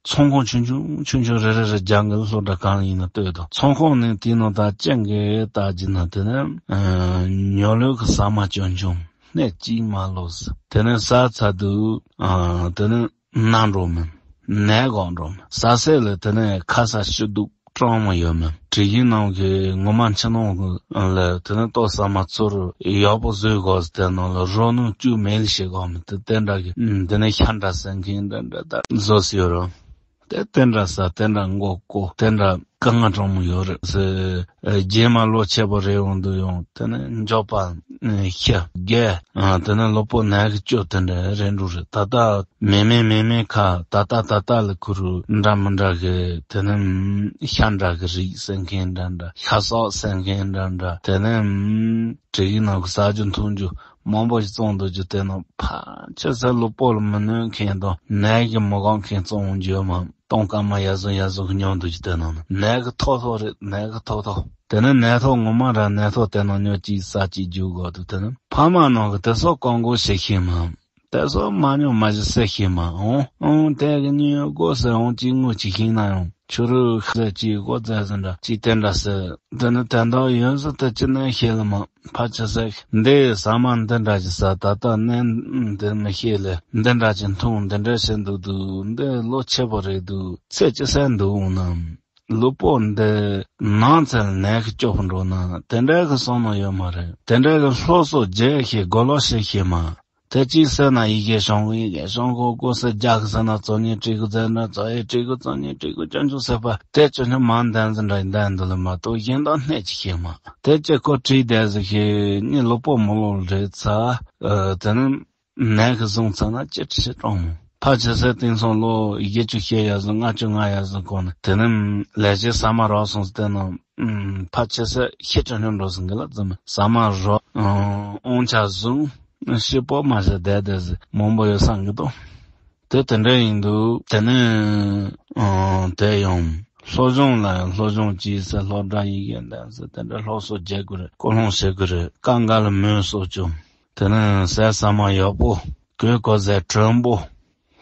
ཚོང་ཁང་ཆུང་ཆུང་ཆུང་ཆུང་རེ་རེ་རེ་རྒྱག་གི་ལ་སློབ་གྲྭ་གང་ལ་ཡིན་ན་ལྟོས་དང་། ཚོང་ཁང་ནས་དེའི་ནང་ད་སྤྱང་གི་ལྟ་རྒྱུ་ན་དེ་ནས་ཨ་ཉོ་ལོས་གི་ཟ་མ་ཆུང་ཆུང་སྣེ་གཅིག་མ་ལོག་ཟེར། དེ་ནས་ཟ་ཚར་དུས་ཨ་དེ་ནས་ན་འགྲོ་མིན། ནད་འགོག་འགྲོ་མིན། ཟ་ཟས་ལ་དེ་ནས་ཁ་ཟས་ཞུ་གཏུག་གྲང་མོ་ཡོད་མིན། དྲི་གིན་ནང་གི་ངོ་མ་ཕྱི་ནང་ལ་དེ་ནས་ལྟོ་ཟ་མ་ཚུར་ཡག་པོ་བཟོས་དགོས་ཟེར། དེ་ནང་ལ་རོ་སྣུམ་བཅུག་མེད་ལ་བྱེད་དགོས་མིན། དེ་དེ་འདྲ་གི་དེ་ནས་ཤ་འདྲ་ཟ་མཁན་འདྲ་འདྲ་ད་བཟོ་སྲིད་ཡོད་རོ། དེ་དེ་འདྲ་ཟ་དེ་འདྲ་མགོ་སྐོར་དེ་འདྲ་དཀའ་ངལ་གྲང་མོ་ཡོད་རེད་ཟེར། རྗེས་མ་ལོ་ཆེ་བ་རེད་འོང་དུ་ཡོང་དེ་ནས་མགྱོགས་པ་ཤི་རྒས་དེ་ནས་ལོ་པོ་ནད་ཀྱི་བཅོས་དེ་འདྲ་རེད་འགྲོ་རེད། ད་ལྟ་མེ་མེ་མེ་མེ་ཁ་ད་ལྟ་ད་ལྟ་ལ་ཁུ་རུ་འདྲ་མི་འདྲ་གི་དེ་ནས་ཤ་འདྲ་གི་རིགས་ཟ་མཁན་འདྲ་འདྲ་ཤ་སོགས་ཟ་མཁན་འདྲ་འདྲ་དེ་ནས་དྲི་གི་ནང་གི་ཟ་རྒྱུ་འཐུང་རྒྱུ་མང་པོ་ཞིག་བཙོང་འདུག་རྒྱུ་དེ་ནང་ཕལ་ཆེར་ཟ་ལོ་པོ་ལ་མི་གནོད་མཁན་དང་ནད་ཀྱི་མི་འགོག་མཁན་བཙོང་འོང་རྒྱུ་ཡོད་མ། གཏོང་སྐར་མ་ཡར་སོང་ཡར་སོང་གི་མྱོང་འདུག་ཅི་དེ་ནང་ནས་ནད་གི་ཐོག་ཐོག་རེད། ནད་གི་ཐོག་ཐོག་དེ་ནས་ནད་ཐོག་ངོ་མ་ར་ནད་ཐོག་དེ་ནང་ཉོ་གཅིག་ཟ་གཅིག་རྒྱུ་དགོས་འདུག་དེ་ནས་ཕ་མ་ནང་གི་དེ་སོགས་བཀག་འགོག་བྱེད་ཤེས་མ། དེ་སོགས་མ་ཉོ་མ་ཞིག་ཟེར་ཤེས་མ། འོང་འོང་དེ་གི་ཉོ་དགོས་ཟེར་འོང་གཅིག་དངུལ་གཅིག་ཤིང་ན་ཡང་ཆུ་རུ་ཟེར་གཅིག་དགོས་ཟེར་ཟེར་འདྲ་གཅིག་དེ་འདྲ་ཟེར། དེ་ནས་དེ་འདྲ་ཡོད་ཟེར་དེ་ཅི་ནས་ཤེས་ལ་མ། ཕ་ཆེ་ས་འདི་ཟ་མ་འདི་འདྲ་ཅིག་ཟ་ད་ལྟ་ནས་འདི་མི་ཤེས་ལེ་འདི་འདྲ་ཅིག་འཐུང་འདི་འདྲ་བྱེད་འདུག་འདུག་འདི་ལོ་ཆེ་བ་རེད་འདུག་ཚེ་ཅི་ཟ་འདུག་འོང་ན་ལུས་པོ་འདི་ནང་ཚན་ནད་ཀྱི་སྐྱོབ་འགྲོ་ན་དེ་འདྲ་གི་བསམ་བློ་ཡོད་མ་རེད། དེ་འདྲ་གི་སློབ་གསོ་རྒྱས་ཤེས་གོ་ལོག་བྱེད་ཤེས་མ། དེ་གཅིག་ཟེར་ན་ཡི་གེ་བྱུང་གི་ཡི་གེ་བྱུང་གི་སྒོ་ཟེར་རྒྱ་གི་ཟེར་ན་བཙོ་ཉེ་བྲིས་གི་ཟེར་ན་བཙོ་ཡི་བྲིས་གི་བཙོ་ཉེ་བྲིས་གི་ཅོན་ཅོ་ཟེར་བ་དེ་ཅོན་ཅོ་མ་འདན་ཟེར་འདྲ་འདན་འདུག་ལ་མ་གཏོགས་གཞན་དག་སྣེ་གཅིག་ཤེས་མ། དེ་གཅིག་ཁོ་བྲིས་བསྡད་ཟེར་ཤེས་ཉིན་ལོ་པོ་མོ་ལོ་རེད་ཚ། དེ་ནི་ནད་གི་བཟུང་ཚར་ན་ཅི་བྲིས་གྲོང་མོ་ཕ་ཆེ་སའི་སྟེང་སོང་ལོ་བརྒྱད་ཅུ་ཤེས་ཡ་ཟིན་ལྔ་བཅུ་ང་ཡ་ཟིན་གོང་ནས་དེ་ནི་ལས་བྱེད་ཟ་མ་རག་སོང་ཟེར་ན་ཕ་ཆེ་སའི་ཤེས་ཅོན་ཅོ་འགྲོ་སོང་གི་ལ་ཟིན་ཟ་མ་རག་ཨོང་ཆ་བཟུང་། ཤི་པོ་མ་ཤི་བསྡད་བསྡད་ཟེར་མང་པོ་ཡོད་བསམ་གི་འདུག་དེ་དེ་འདྲ་ཡིན་འདུག་དེ་ནས་ཨང་དེ་ཡང་སློབ་སྦྱོང་ལ་ཡང་སློབ་སྦྱོང་བྱེད་ཟེར་སློབ་གྲྭ་ཡི་གེ་འདན་ཟེར་དེ་འདྲ་སློབ་གསོ་བྱེད་དགོས་རེད། སྐུལ་སློང་བྱེད་དགོས་རེད། ཀ་འགའ་ལ་མོས་སོགས་བྱུང་དེ་ནས་ཟས་ཟ་མ་ཡག་པོ་གོས་གོ་ཟས་དྲོན་པོ།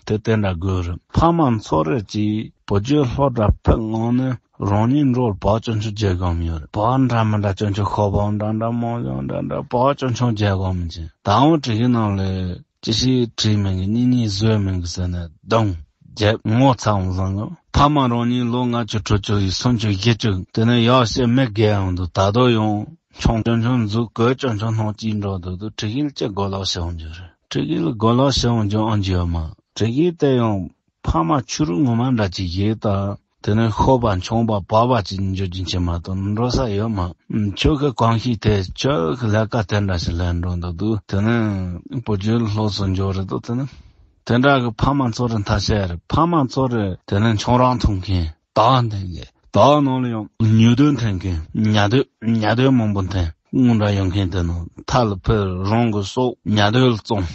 དེ་དེ་འདྲ་དགོས་རེད། ཕ་མ་ཚོ་རེ་གཅིག་བུ་རྒྱུད་སློབ་གྲྭ་ཕེབས་སྔོན་ནས་རང་ཉིད་འགྲོ་བག་ཅོན་ཆུ་རྒྱལ་གོམ་ཡོད་རེད། བག་འདྲ་མི་འདྲ་ཅོན་ཆུ་ཤོག་བག་འདྲ་འདྲ་མོ་ཡོང་འདྲ་འདྲ་བག་ཅོན་ཆུ་རྒྱལ་གོམ་ཅན་ད་འོང་བྲིས་ཀྱི་ནང་ལས་ཅི་ཞིག་བྲིས་མིན་གི་གཉིས་གཉིས་བཟོས་མིན་གི་ཟེར་ནས་གདོང་རྒྱབ་ངོ་ཚ་འོང་བཟང་གི་ཕ་མ་རང་ཉིད་ལོ་ལྔ་བཅུ་དྲུག་ཅུ་ཡི་སུམ་ཅུ་བཞི་བཅུ་དེ་ནས་ཡག་བཤད་མི་རྒན་འོང་འདུག་ད་དུང་ཡང་ཆུང་ཅོན་ཆུང་འཛུགས་གོས་ཅོན་ཆུང་སྣང་གཅིག་འགྲོ་འདུག་འདུག་བྲིས་ཀྱི་ཅི་གོ་ལོག་བྱེད་འོང་རྒྱུ་རེད། བྲིས་ཀྱི་ལ་གོ་ལོག་བྱེད་འོང་རྒྱུ་ཨང་རྒྱུ་ཡོད་མ་བྲིས་ཀྱི་དེ་ཡང་ཕ་མ་ཆུ་རུ་ངོ་མ་འདྲ་ཅིག་ཡིན་ད། དེ་ནས་ཤོག་པ་མཆོང་པ་བག་པ་ཅིག་འཇོག་རྒྱུ་བྱེད་མ་གཏོགས་འགྲོ་ས་ཡོད་མ། ཁྱོད་ཀྱི་གང་ཤེས་དེ་ཁྱོད་ཀྱི་ལས་ཀ་དེ་འདྲ་ཞིག་ལས་འགྲོ་འདུག་འདུག་དེ་ནས་བུ་རྒྱུད་སློབ་གསོ་འཇོག་རེད་འདུག་དེ་ནས་དེ་འདྲ་གི་ཕ་མ་ཚོ་རེ་མཐའ་བཤད་རེད། ཕ་མ་ཚོ་རེ་དེ་ནས་ཆང་རག་འཐུང་མཁན་དག་འཐེན་མཁན་དག་ནང་ལ་ཡང་ཉོ་དོན་འཐེན་མཁན་ཉ་དོད་ཉ་དོད་མང་པོ་འཐེན་དངུལ་འདྲ་ཡོད་མཁན་དེ་ནང་མཐའ་ལ་ཕེབས་རང་གི་སྲོག་ཉ་དོད་ལ་བཙོང་།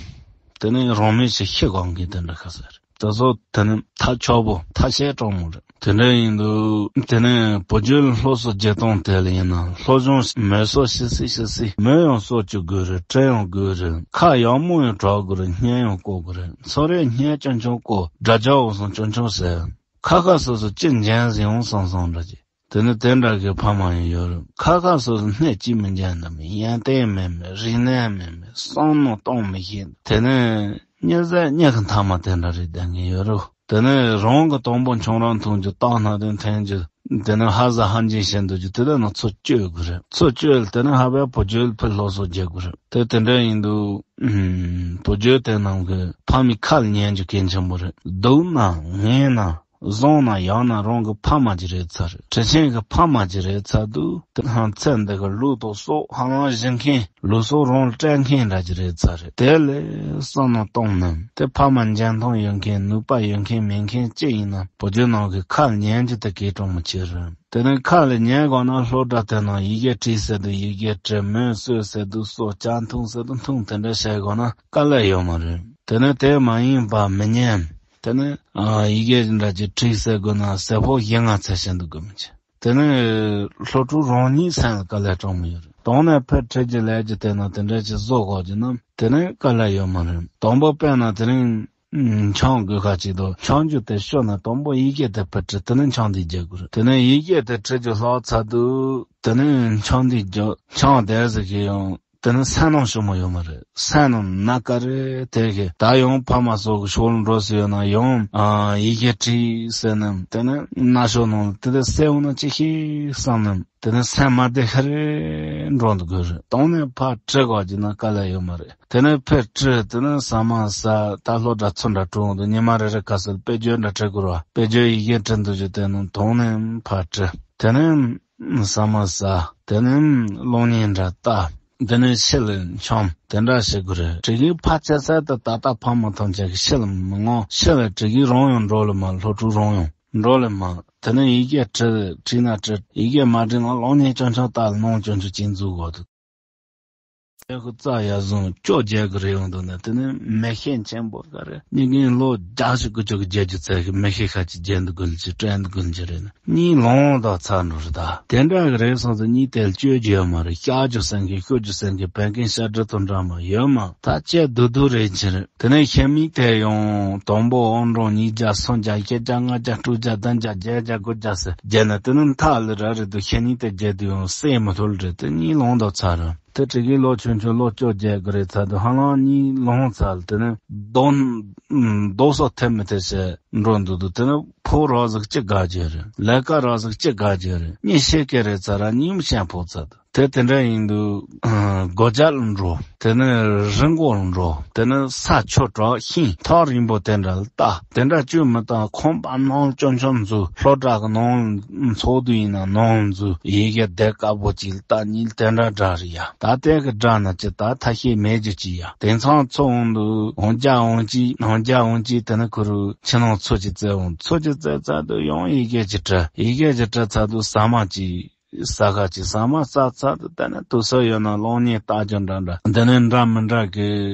དེ་ནས་རང་མེད་ཞིག་ཤི་གང་མཁན་དེ་འདྲ་ཁ་ཟེར། དེ་ཚོ་དེ་ནི་ཐ་ཆོག་པོ་ཐ་ཤལ་གྲོགས་མོ་རེད། དེ་འདྲ་ཡིན་དུས་དེ་ནས་བུ་རྒྱུད་སློབ་གསོ་བརྒྱུད་གཏོང་དེ་ལ་ཡིན་ན་སློབ་སྦྱོང་མོས་སོ་ཤི་སི་ཤི་སི་མོས་ཡང་སོ་བཅུ་དགོས་རེད། དྲན་ཡང་དགོས་རེད། ཁ་ཡག་མོ་ཡང་གྲག་དགོས་རེད། སྙན་ཡང་གོ་དགོས་རེད། ཚོ་རེ་སྙན་ཅོན་ཅོན་གོ་དགྲ་རྒྱ་འོ་སོང་ཅོན་ཅོན་ཟེར། ཁ་ཁ་སོ་སོ་ཅི་འཇན་ཟིན་འོང་སང་སང་འདྲ་ཅིག་དེ་ནི་དེ་འདྲ་གི་ཕ་མ་ཡང་ཡོད་རེད། ཁ་ཁ་སོ་སོ་སྣེ་གཅིག་མི་འཇན་ནམ་ཡན་ཏན་མེད་མེད་རིག་གནས་མེད་མེད་བསམ་མནོ་གཏོང་མི་ཤེས། དེ་ནི་གཉིད་ཟད་གཉིད་ཀྱི་མཐའ་མ་དེ་འདྲ་རེད་བསྡད་མཁན་ཡོད་རེད། དེ་ནི་རང་གི་དང་པོ་ཆང་རག་འཐུང་རྒྱུ་སྟག་སྣ་དོན་འཐེན་རྒྱུ་ དེ་ནི་ཧ་ཟ་ཧ་འཇིན་བྱེད་འདུག་རྒྱུ་དེ་ལ་ནི་ཚུར་བསྐྱོད་དགོས་རེད། ཚུར་བསྐྱོད་ལ་དེ་ནི་ཧ་བའི་བུ་རྒྱུད་ལ་ཕར་སློབ་གསོ་རྒྱག་དགོས་རེད། དེ་དེ་འདྲ་ཡིན་དུས་ཨུམ། བུ་རྒྱུད་དེ་རྣམས་ཀྱི་ཕ་མའི་ཁ་ལ་ཉན་རྒྱུ་གལ་ཆེན་པོ་རེད། སྡུག་ན་ངན་ན། བཟང་ན་ཡག་ན་རང་གི་ཕ་མ་ཅིག་རེད་ཚར་རེད། ཁྲི་ཆེན་གྱི་ཕ་མ་ཅིག་རེད་ཚར་དུས་དེ་ཧང་ཚེ་འདི་གི་ལུས་དང་སྲོག་ཧ་ལམ་གཞི་མཁན། ལུས་སྲོག་རང་ལ་སྤྲད་མཁན་འདྲ་ཅིག་རེད་ཚར་རེད། དེ་ལས་བསམ་བློ་གཏོང་ནས་དེ་ཕ་མ་འཇོན་ཐང་ཡོད་མཁན། ནུས་པ་ཡོད་མཁན་མེད་མཁན་ཅི་ཡིན་ན་བུ་རྒྱུད་ནང་གི་ཁ་ལ་ཉན་རྒྱུ་དེ་གལ་གྲངས་མི་ཆེ་རེད། དེ་ནས་ཁ་ལ་ཉན་དགོས་ན་སློབ་གྲྭ་དེ་ནང་ཡི་གེ་བྲིས་ཟེར་དུས་ཡི་གེ་བྲིས། མོ་གསོད་ཟེར་དུས་གསོད། ཇ་འཐུང་ཟེར་དུས་འཐུང་། དེ་འདྲ་བྱེད་དགོས་ན་དཀའ་ལས་ཡོད་མ་རེད། དེ་ནས་དེ་མ་ཡིན་པ་མི་ཉན། དེ་ནས་ཨ་ཡི་གེ་འདྲ་ཅིག་བྲིས་ཟེར་དགོས་ན་ཟེར་ཕོ་བཞི་ལྔ་ཚར་བྱེད་འདུག་གི་མི་ཆེ། དེ་ནས་སློབ་ཕྲུག་རང་ཉིད་སེམས་ལ་དཀའ་ལས་དྲང་མོ་ཡོད་རེད། དང་ནས་ཕར་ཁྲིད་རྒྱུ་ལས་རྒྱུ་དེ་ན་དེ་འདྲ་ཅིག་བཟོ་དགོས་རྒྱུ་ན་དེ་ནས་དཀའ་ལས་ཡོད་མ་རེད། དང་པོ་དཔེར་ན་དེ་རིང་འཆང་དགོས་ཁ་ཅིག་དང་འཆང་རྒྱུ་དེ་ཤོད་ན་དང་པོ་ཡི་གེ་དེ་ཕར་བྲིས། དེ་ནས་འཆང་དེ་རྒྱག་དགོས་རེད། དེ་ནས་ཡི་གེ་དེ་བྲིས་རྒྱུ་ལྷག་ཚར་དུས་དེ་ནས་འཆང་དེ་རྒྱག་འཆང་དེ་ཟེར་གི་ཡང་དེ་ནི་སེམས་ནང་ཞུ་མོ་ཡོད་མ་རེད། སེམས་ནང་ན་ཀ་རེད་དེ་གི་ད་ཡང་ཕ་མ་སོགས་ཀྱི་ཕྱོགས་ལ་འགྲོ་ཟེར་ཡོད་ན་ཡང་ཨ་ཡི་གེ་བྲིས་ཟེར་ནམ་དེ་ནི་ན་ཤོ་ནང་དེ་དེ་སེམས་ནང་ཅི་ཤེས་བསམ་ནམ་དེ་ནི་སེམས་མ་བདེ་ཤ་རེ་འགྲོ་འདུག་དགོས་རེད། དང་ནས་ཕར་བྲི་དགོས་ཀྱི་ན་དཀའ་ལས་ཡོད་མ་རེད། དེ་ནས་ཕར་བྲི་དེ་ནི་ཟ་མ་ཟ་ད་སློབ་གྲྭ་ཚུར་འདྲ་གྲོངས་འདུག་ཉི་མ་རེ་རེ་ག་ཟེར་དཔེ་བརྗོད་འདྲ་བྲི་དགོས་ར། དཔེ་བརྗོད་ཡི་གེ་བྲི་འདུག་རྒྱུ་དེ་ནི་དང་ནས་ཕར་བྲི་དེ་ནས། ཟ་མ་ཟ། དེ་ནས་གློག་བརྙན་འདྲ་ལྟ། དེ་ནས་ཕྱི་ལ་འཁྱམ། དེ་འདྲ་བྱེད་དགོས་རེད། དེ་གི་ཕ་ཆེ་ས་དེ་ད་ལྟ་ཕ་མ་ཐམས་ཅད་ཀྱི་ཕྱི་ལ་མི་མངོན། ཕྱི་ལ་དེ་གི་རང་ཡང་འགྲོ་ལ་མ། སློབ་ཕྲུག་རང་ཡང་འགྲོ་ལ་མ། དེ་ནས་ཡི་གེ་བྲི་བྲིས་ན་བྲི། ཡི་གེ་མ་བྲིས་ན་གློག་བརྙན་ཆུང་ཆུང་ལྟ་ལ་ནང་ཆུང་ཆུང་ཅིག་འཛུལ་དགོས་འདུག་དེ་ཁོ་རྩ་ཡར་བཟུང་སྐྱོ་རྒྱལ་གི་རེ་ཡོང་འདུག་ན་དེ་ནས་མི་ཤེས་ཆེན་པོ་ག་རེ་གཉིས་ཀྱིས་ལོ་བརྒྱ་ཞིག་ཀུ་ཅོ་གི་རྒྱལ་རྒྱུ་ཚད་གི་མི་ཤེས་ཁ་ཅིག་རྒྱལ་འདུག་གི་ལ་ཅིག་དྲན་འདུག་གི་ལ་ཅིག་རེད་ན། གཉིད་ལོང་དང་ཚར་འགྲོ་རེད་ད། དེ་འདྲ་གི་རེད་སོང་ཙང་གཉིད་དེ་ལ་བཅོས་རྒྱུ་ཡོད་མ་རེད། བཤད་རྒྱུ་སེང་གེ་ཤོད་རྒྱུ་སེང་གེ་བན་རྒན་ཤ་སྦྲུལ་དང་འདྲ་མ་ཡོད་མ། ད་བཅད་སྡུག་སྡུག་རེད་ཅི་རེད། དེ་ནས་ཤ་མིག་དེ་ཡང་དང་པོ་ཨོང་འགྲོ་ཉིས་བརྒྱ་སུམ་བརྒྱ་བཞི་བརྒྱ་ལྔ་བརྒྱ་དྲུག་བརྒྱ་བདུན་བརྒྱ་བརྒྱད་བརྒྱ་དགུ་བརྒྱ་ཟེར་བརྒྱབ་ན་དེ་ནི་མཐའ་ལ་ར་རེད་འདུག་ཤ་ཉིས་དེ་བརྒྱབ་དུས་ཡང་སེམས་མི་ཐུལ་རེད། དེ་གཉིད་ལོང་དང་ཚར་རེད། དེ་དྲི་གི་ལོ་ཆུང་ཆུང་ལོ་བཅོ་བརྒྱད་གི་རེད་ཚར་དུས་ཧ་ལམ་གཉིད་ལོང་ཚར་ལ་དེ་ནི་རྡོ་རྡོ་སོགས་ཐེབས་མི་ཐེབས་བྱས་འགྲོ་འདུག་འདུག་དེ་ནི་ཕོ་རོགས་ཟིག་ཅི་དགའ་རྒྱུ་རེད། ལས་ཀ་རོགས་ཟིག་ཅི་དགའ་རྒྱུ་རེད། གཉིད་ཤེས་ཀི་རེད་ཚར་ར་གཉིད་མི་ཤེས་ཕོག་ཚར་འདུག་དེ་དེ་འདྲ་ཡིན་དུས་སྒོ་རྒྱབ་ལ་འགྲོ། དེ་ནི་རི་མགོ་ལ་འགྲོ། དེ་ནི་ས་ཆུ་དྲག་ཤིང་ཐག་རིང་པོ་དེ་འདྲ་ལ་ལྟ། དེ་འདྲ་བཅོས་མི་བཏང་ཁང་པ་ནང་ལ་ཅུང་ཅུང་འཛུལ། སློབ་གྲྭ་གི་ནང་ལ་ཚོགས་འདུ་ཡིན་ན་ནང་ལ་འཛུལ། ཡི་གེ་དེབ་དཀར་པོ་ཅིག་ལ་ལྟ། གཉིད་དེ་འདྲ་འདྲ་རེད་ཡ། ད་དེ་གི་འདྲ་ན་ཅི་ད་ཐ་ཤེས་མེད་རྒྱུ་ཅི་ཡ། དེང་སང་ཚོ་འོང་དུས་འོང་རྒྱ་འོང་ཅི་འོང་རྒྱ་འོང་ཅི་དེ་ནི་ཁུ་རུ་ཕྱི་ནང་ཚོ་ཅི་བཙལ་འོང་། ཚོ་ཅི་བཙལ་ཚར་དུས་ཡང་ཡི་གེ་ཅི་བྲི། ཡི་གེ་ཅི་བྲི་ཚར་དུས་ཟ་མ་ཅི། ས་ཁ་ཅིག་ཟ་མ་ཟ་ཚར་དུས་དེ་ནས་དུས་ཚོད་ཡོད་ན་གློག་བརྙན་ལྟ་རྒྱུ་འདྲ་འདྲ། འདི་ནས་འདྲ་མི་འདྲ་གི་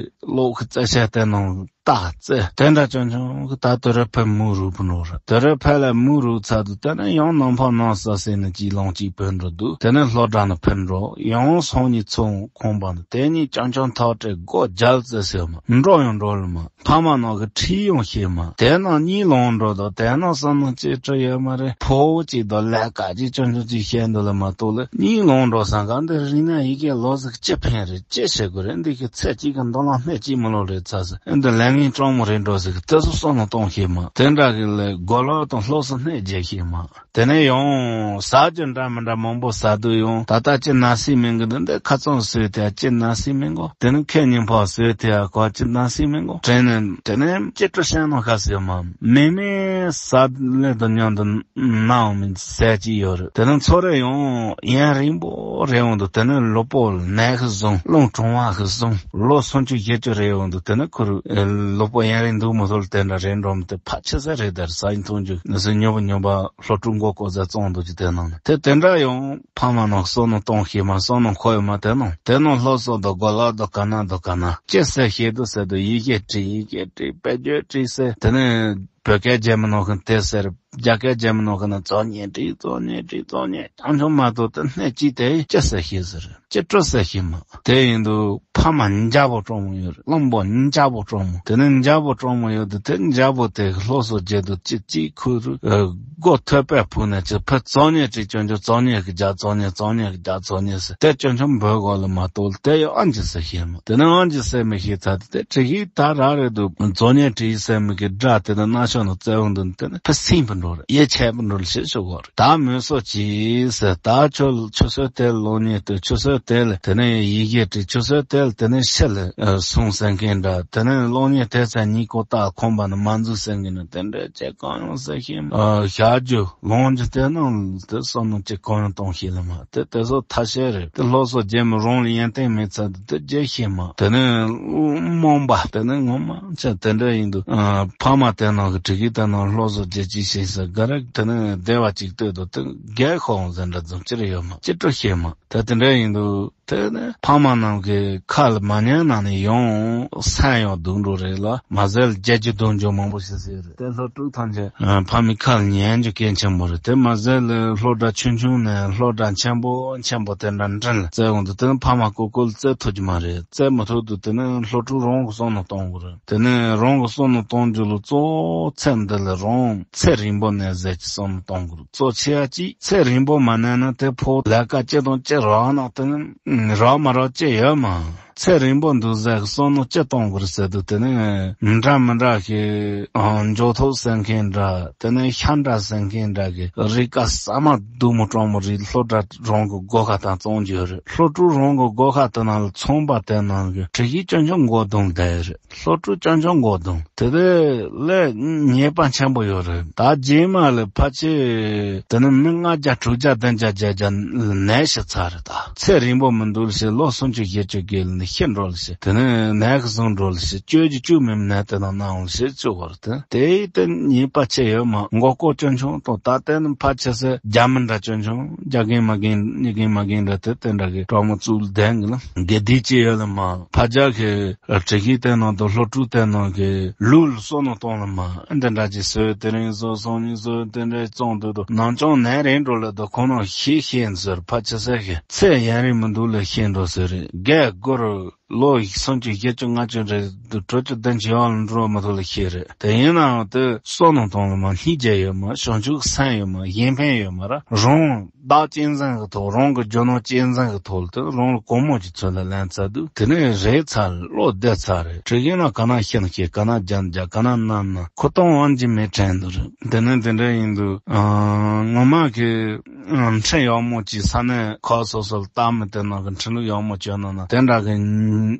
གློག་གི་རྩེད་ཆས་དེ་ནང་ལྟ་རྩེད་དེ་འདྲ་ཅུང་ཅུང་གི་ད་དུས་རབས་ཕར་མུ་རུ་བུ་འགྲོ་ར། དུས་རབས་ཕར་ལ་མུ་རུ་ཚར་དུས་དེ་ནས་ཡང་ནམ་ཕ་ནང་ས་ཟེར་ནས་ཅིག་ལོང་ཅིག་བུད་འགྲོ་འདུག་དེ་ནས་སློབ་གྲྭ་ནས་ཕུད་འགྲོ། ཡང་སང་ཉིན་ཚོང་ཁང་པ་ནས་དེ་ཉིན་ཅུང་ཅུང་ཐག་བྲེ་སྒོ་རྒྱབ་རྩེད་ཟེར་མ་འགྲོ་ཡང་འགྲོ་ལ་མ། ཕ་མ་ནང་གི་ཁྲིད་ཡོང་ཤེས་མ། དེ་ནང་གཉིད་ལོང་འགྲོ་དང་དེ་ནང་བསམ་ནང་ཅི་སྤྲོ་ཡོད་མ་རེད། ཕོ་བོ་གཅིག་དང་ལས་ཀ་གཅིག་ཅུང་ཅུང་ཅིག་བཤད་འདུག་ལ་མ་གཏོགས་ལ་གཉིད་ལོང་འགྲོ་སང་ག་འདི་རིང་ན་ཡི་གེ་ལོ་ཟིག་ཅི་ཕན་རེད། ཅི་བྱེད་དགོས་རེད། འདི་གི་ཚེ་གཅིག་གི་འདོད་ལ་སྣེ་གཅིག་མི་ལོ་རེད་ཚ་ཟེར། འདི་ལས་ངན་སྤྲང་མོ་རེད་འགྲོ་ཟིག་དེ་ཚོ་བསམ་ནང་གཏོང་ཤེས་མ། དེ་འདྲ་གི་ལས་གོ་ལོག་དང་སློབ་གསོ་སྣེ་རྒྱག་ཤེས་མ། དེ་ནས་ཡང་ཟ་རྒྱུ་འདྲ་མི་འདྲ་མང་པོ་ཟ་དུས་ཡང་ད་ལྟ་ཅི་ན་སྲིད་མིན་གི་འདི་འདི་ཁ་ཚང་ཟོས་ཏེ་ཅི་ན་སྲིད་མིན་གོ། དེ་ནས་ཁེ་ཉིན་ཕོག་ཟོས་ཏེ་ཀོ་ཅི་ན་སྲིད་མིན་གོ། དྲན་ནས་དེ་ནས་ཅི་སྤྲོ་བཤད་ནོ་ཁ་ཟེར་མ། མེ་མེ་ཟ་ལེ་དང་མཉམ་དུ་ནའང་མི་ཟས་ཅི་ཡོད་རེད། དེ་ནས་ཚོ་རེ་ཡང་ཡན་རིང་པོ་རེ་འོང་དུ་དེ་ནས་ལོ་པོ་ནད་གི་བཟུང་། རླུང་གྲང་བ་གི་བཟུང་། ལོ་སུམ་ཅུ་བཞི་ཅུ་རེ་འོང་དུ་དེ་ནས་ཁུ་རུ་ལོ་པོ་ཡན་རིང་འདུག་མི་ཐུབ་དེ་འདྲ་རེ་འགྲོ་མི་དེ་ཕ་ཆེ་ས་རེད། དར་ས་ཡིན་མཐོང་རྒྱུ་ནི་སུ་ཉོ་བ་ཉོ་བ། སློབ་ཕྲུག་མགོ་བསྐོར་ཟ་བཙོང་འདུག་ཅི་དེ་ནང་ནས་དེ་དེ་འདྲ་ཡང་ཕ་མ་ནང་བསོད་ནམས་གཏོང་ཤེས་མ། བསོད་ནམས་འཁོར་ཡོད་མ། དེ་ནང་དེ་ནང་སློབ་གསོ་དང་གོ་ལག་དང་ག་ན་དང་ག་ན་ཅི་ཟེར་ཤེས་འདུག་ཟེར་དུས་ཡི་གེ་བྲིས། ཡི་གེ་བྲིས། དཔེ་བརྗོད་བྲིས་ཟེར། དེ་ནས་བོད་སྐད་རྒྱན་མི་ནང་གི་དེ་ཟེར། རྒྱ་སྐད་རྒྱན་མི་ནང་གི་ན་རྩོམ་ཉན་བྲིས། རྩོམ་ཉན་བྲིས། རྩོམ་ཉན་ཆང་ཆུང་མ་གཏོགས་དེ་སྣེ་གཅིག་དེ་ཅི་ཟེར་ཤེས་ཟེར། ཅི་སྤྲོ་ཟེར་ཤེས་མ། དེ་ཡིན་དུས་ཕ་མ་འཇའ་པོ་སྤྲང་མོ་ཡོད་རེད། བློན་པོ་འཇའ་པོ་སྤྲང་མོ། དེ་ནས་འཇའ་པོ་སྤྲང་མོ་ཡོད་དུས་དེ་འཇའ་པོ་དེ་སློབ་གསོ་བྱེད་དུས་ཅི་ཅི་ཁུ་རུ་སྒོ་ཐོད་པས་ཕུག་ནས་ཅི་ཕར་རྩོམ་ཉན་ཅིག་ཅུང་ཅུང་རྩོམ་ཉན་གི་རྒྱ་རྩོམ་ཉན་རྩོམ་ཉན་གི་རྒྱ་རྩོམ་ཉན་ཟེར་དེ་ཅུང་ཅུང་འབོད་དགོས་ལ་མ་གཏོགས་དེ་ཡང་ཨང་ཅི་ཟེར་ཤེས་མ། དེ་ནས་ཨང་ཅི་ཟེར་མི་ཤེས་ཚར་དུས་དེ་བྲིས་ཤིག་ད་རག་རེད་འདུག་རྩོམ་ཉན་བྲིས་ཟེར་མི་གི་སྒྲ་དེ་ནི་ན་ ཁྱོད་ནང་བཙལ་འོང་དུས་དེ་ནི་ཕར་སེམས་པ་འགྲོ་རེད། ཡིད་ཆེས་པ་འགྲོ་ལ་ཞེས་ཞུ་གོ་རེད། ད་མོས་སོ་ཅི་ཟེར། ད་ཁྱོད་ཆུ་ཚོད་དེ་ལ་གློག་བརྙན་ལྟོས། ཆུ་ཚོད་དེ་ལ་དེ་ནས་ཡི་གེ་བྲིས། ཆུ་ཚོད་དེ་ལ་དེ་ནས་ཕྱི་ལ་སོང་ཟེར་མཁན་འདྲ། དེ་ནས་གློག་བརྙན་དེ་ཚོ་གཉིས་ཀོ་ཏག་ཁོམ་པ་ནི་མ་འཛུལ་ཟེར་མཁན་ནི་དེ་འདྲ་ཅིག་གང་ཡང་ཟེར་ཤེས་མ། ཨ། བཞག་རྒྱུ་ལོངས་རྒྱུ་དེ་ནང་དེ་བསམ་བློ་ཅིག་གང་ཡང་གཏོང་ཤེས་ལ་མ། དེ་དེ་ཚོ་ཐ་ཤལ་རེད། དེ་སློབ་གསོ་རྒྱས་མི་རུང་ལ་ཡོན་ཏན་མེད་ཚར་དུས་དེ་རྒྱས་ཤེས་མ། དེ་ནས་རྨོངས་པ་དེ་ནས་ངོ་མ་ཆ་དེ་འདྲ་ཡིན་དུས། ཨ། ཕ་མ་དེ་ནང་གི་དྲི་གི་དེ་ནང་སློབ་གསོ་རྒྱས་ཅིག་བྱེད་ས་ག་རེ་དེ་ནས་བདེ་བ་ཅིག་ལྟོས་དུས་དེ་རྒྱས་ཤོག་ཟེར་འདྲ་ཙམ་ཅིག་ཡོད་མ། ཅི་སྤྲོ་ཤེས་མ། ད་དེ་འདྲ་ཡིན་དུས་དེ་ནི་ཕ་མ་རྣམས་ཀྱི་ཁ་ལ་མ་ཉན་ན་ནི་ཡང་སེམས་ཡང་སྡུག་འགྲོ་རེད་ལ། མ་ཟད་ལ་བརྒྱད་ཅུ་བདུན་ཅུ་མང་པོ་ཞིག་ཟེར་རེད། དེ་སློབ་ཕྲུག་ཐམས་ཅད་ཕ་མའི་ཁ་ལ་ཉན་རྒྱུ་གལ་ཆེན་པོ་རེད། དེ་མ་ཟད་ལ་སློབ་གྲྭ་ཆུང་ཆུང་ནས་སློབ་གྲྭ་ཆེན་པོ་ཆེན་པོ་དེ་འདྲ་འགྲིམ་ལ་བཙལ་འོང་དུས་དེ་ནི་ཕ་མ་ཀོ་ཀོ་ལ་བཙལ་ཐུབ་ཀྱི་མ་རེད། བཙལ་མི་ཐུབ་དུས་དེ་ནི་སློབ་ཕྲུག་རང་གི་བསམ་བློ་གཏོང་དགོས་རེད། དེ་ནས་རང་གི་བསམ་བློ་གཏོང་རྒྱུ་ལ་གཙོ་བོ་ཚེ་འདི་ལ་རང་ཚེ་རིང་པོ་གནས་ཟེར་གྱི་བསམ་བློ་གཏོང་དགོས་རེད། གཙོ་ཆེ་བ་གཅིག་ཚེ་རིང་པོ་མ་གནས་ན་དེ་ཕོ་ལས་ཀ་ཅི་དང་ཅི་རག་ན་དེ་ནི་རག་མ་རག་ཅི་ཡོད་མ། ཚེ་རིང་པོ་འདུག་ཟེར་གྱི་བསམ་བློ་ཅི་གཏོང་དགོས་རེད་ཟེར་དུས་དེ་ནི་འདྲ་མི་འདྲ་ཞིག་འཇོག་ཐོབ་ཟེར་མཁན་འདྲ། དེ་ནི་ཤ་འདྲ་ཟེར་མཁན་འདྲ་གི་རིགས་ཀ་ཟ་མ་སྡུག་མོ་སྤྲང་མོ་རིགས་སློབ་གྲྭ་རང་གི་སྒོ་ཁ་དང་བཙོང་རྒྱུ་རེད། སློབ་ཕྲུག་རང་གི་སྒོ་ཁ་དེ་ནང་ལ་ཚོང་པ་དེ་ནང་གི་དྲི་གི་ཅོན་ཅོན་མགོ་རྡུང་བསྡད་རེད། སློབ་ཕྲུག་ཅོན་ཅོན་མགོ་རྡུང་། དེ་དེ་ལས་ཉེས་པ་ཆེན་པོ་ཡོད་རེད། ད་རྗེས་མ་ལ་ཕལ་ཆེར་དེ་ནི་མི་ལྔ་བརྒྱ་དྲུག་བརྒྱ་བདུན་བརྒྱ་བརྒྱད་བརྒྱ་ནད་ཤི་ཚར་རེད། ད་ཚེ་རིང་པོ་མི་འདུག་ལ་ཞེས། ལོ་སུམ་ཅུ་བཞི་བཅུ་བརྒལ་ནས་ཤི་འགྲོ་ལ་ཞེས། དེ་ནི་ནད་ཀྱིས་བཟུང་འགྲོ་ལ་ཞེས། བཅོས་རྒྱུ་བཅོས་མེད་ནད་དེ་ནང་ན་འོང་ལ་ཞེས་བཅོས་བར་དེ་དེའི་སྟེང་ཉེས་པ་ཆེ་ཡོད་མ། མགོ་སྐོར་ཅོན་ཅོན་དང་། ད་དེ་ནི་ཕལ་ཆེ་ས་རྒྱ་མི་འདྲ་ཅོན་ཅོན། རྒྱ་རྒན་མ་རྒན་གཉིས་རྒན་མ་རྒན་འདྲ་དེ་དེ་འདྲ་གི་གྲོགས་མོ་བཙུགས་ལྡན་གི་ལ་དགེ་སྡིག་ཅི་ཡོད་ལ་མ། ཕ་རྒྱ་གི་དྲི་གི་དེ་ནང་དུ་སློབ་ཕྲུག་དེ་ནང་གི་ལུགས་ལ་བསམ་བློ་གཏོང་ལ་མ། འདི་འདྲ་ཅིག་བཟོས། དེ་རིང་བཟོས། སང་ཉིན་བཟོས། དེ་འདྲ་བཙོང་འདུག་དུ་ནང་ཅང་ནད་རིང་འགྲོ་ལ་དུ་ཁོ་ན་ཤི་ཤེས་ཟེར། ཕ་ཆེ་ས་གི་ཚེ་ཡུན་རིང་མི་འདུག་ལ་ཤི་འགྲོ་ཟེར་རེད། རྒས་སྐོར་ལོ་སུམ་ཅུ་བཞི་བཅུ་ལྔ་བཅུ་རེད་དུ་དྲུག་ཅུ་བདུན་ཅུ་ཡར་ལ་འགྲོ་མི་ཐུབ་ལ་ཤི་རེད། དེ་ཡིན་ནའང་དེ་བསམ་བློ་གཏོང་ལ་མ། སྙིང་རྗེ་ཡོད་མ། བྱང་ཆུབ་སེམས་ཡོད་མ། གཞན་ཕན་ཡོད་མ་ར། རང་བདག་གཅེས་འཛིན་གྱི་ཐོག། རང་གི་རྒྱུ་ནོར་གཅེས་འཛིན་གྱི་ཐོག་ལ་དེ་རང་ལ་གོ་མོ་གྱི་ཚུལ་ལ་ལེན་ཚར་དུས་དེ་ནས་རེད་ཚར། བློ་བདེ་ཚར་རེད། དྲི་གི་ན་ག་ན་ཤི་ན་ཤི། ག་ན་རྒྱ་ན་རྒྱ། ག་ན་ན་ན། ཁོ་ཏང་དབང་གིས་མི་དྲན་འདུག་རེད། དེ་ནས་དེ་འདྲ་ཡིན་དུས་ངོ་མ་གི་ཨ། འཕྲིན་ཡག་མོ་ཅིག་ས་གནས་ཁག་སོ་སོ་ལ་བཏང་མི་དེ་ནང་གི་འཕྲིན་ལུགས་ཡག་མོ་བྱོས་ན་ན། དེ་འདྲ་གི་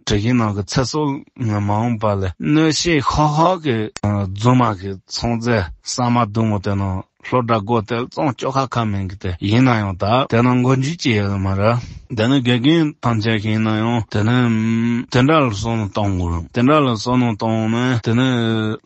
དྲི་གི་ནང་གི་ཚེ་སྲོག་མ་འོངས་པ་ལ་གནོད་བྱེད་ཤོག་ཤོག་གི་ཨ། རྫུན་མ་གི་ཚོང་རྫས་ཟ་མ་སྡུག་མོ་དེ་ནང་སློབ་གྲྭ་སྒོ་དེ་ལ་བཙོང་བཅུག་ཁ་ཁ་མིན་གི་དེ། ཡིན་ན་ཡང་ད་དེ་ནང་མགོ་འཇུས་ཅི་ཡོད་མ་ར། དེ་ནི་དགེ་རྒན་ཐམས་ཅད་ཀྱིས་ཡིན་ན་ཡང་དེ་ནི་དེ་འདྲ་ལ་བསམ་བློ་གཏོང་དགོས། དེ་འདྲ་ལ་བསམ་བློ་གཏོང་ནས་དེ་ནི་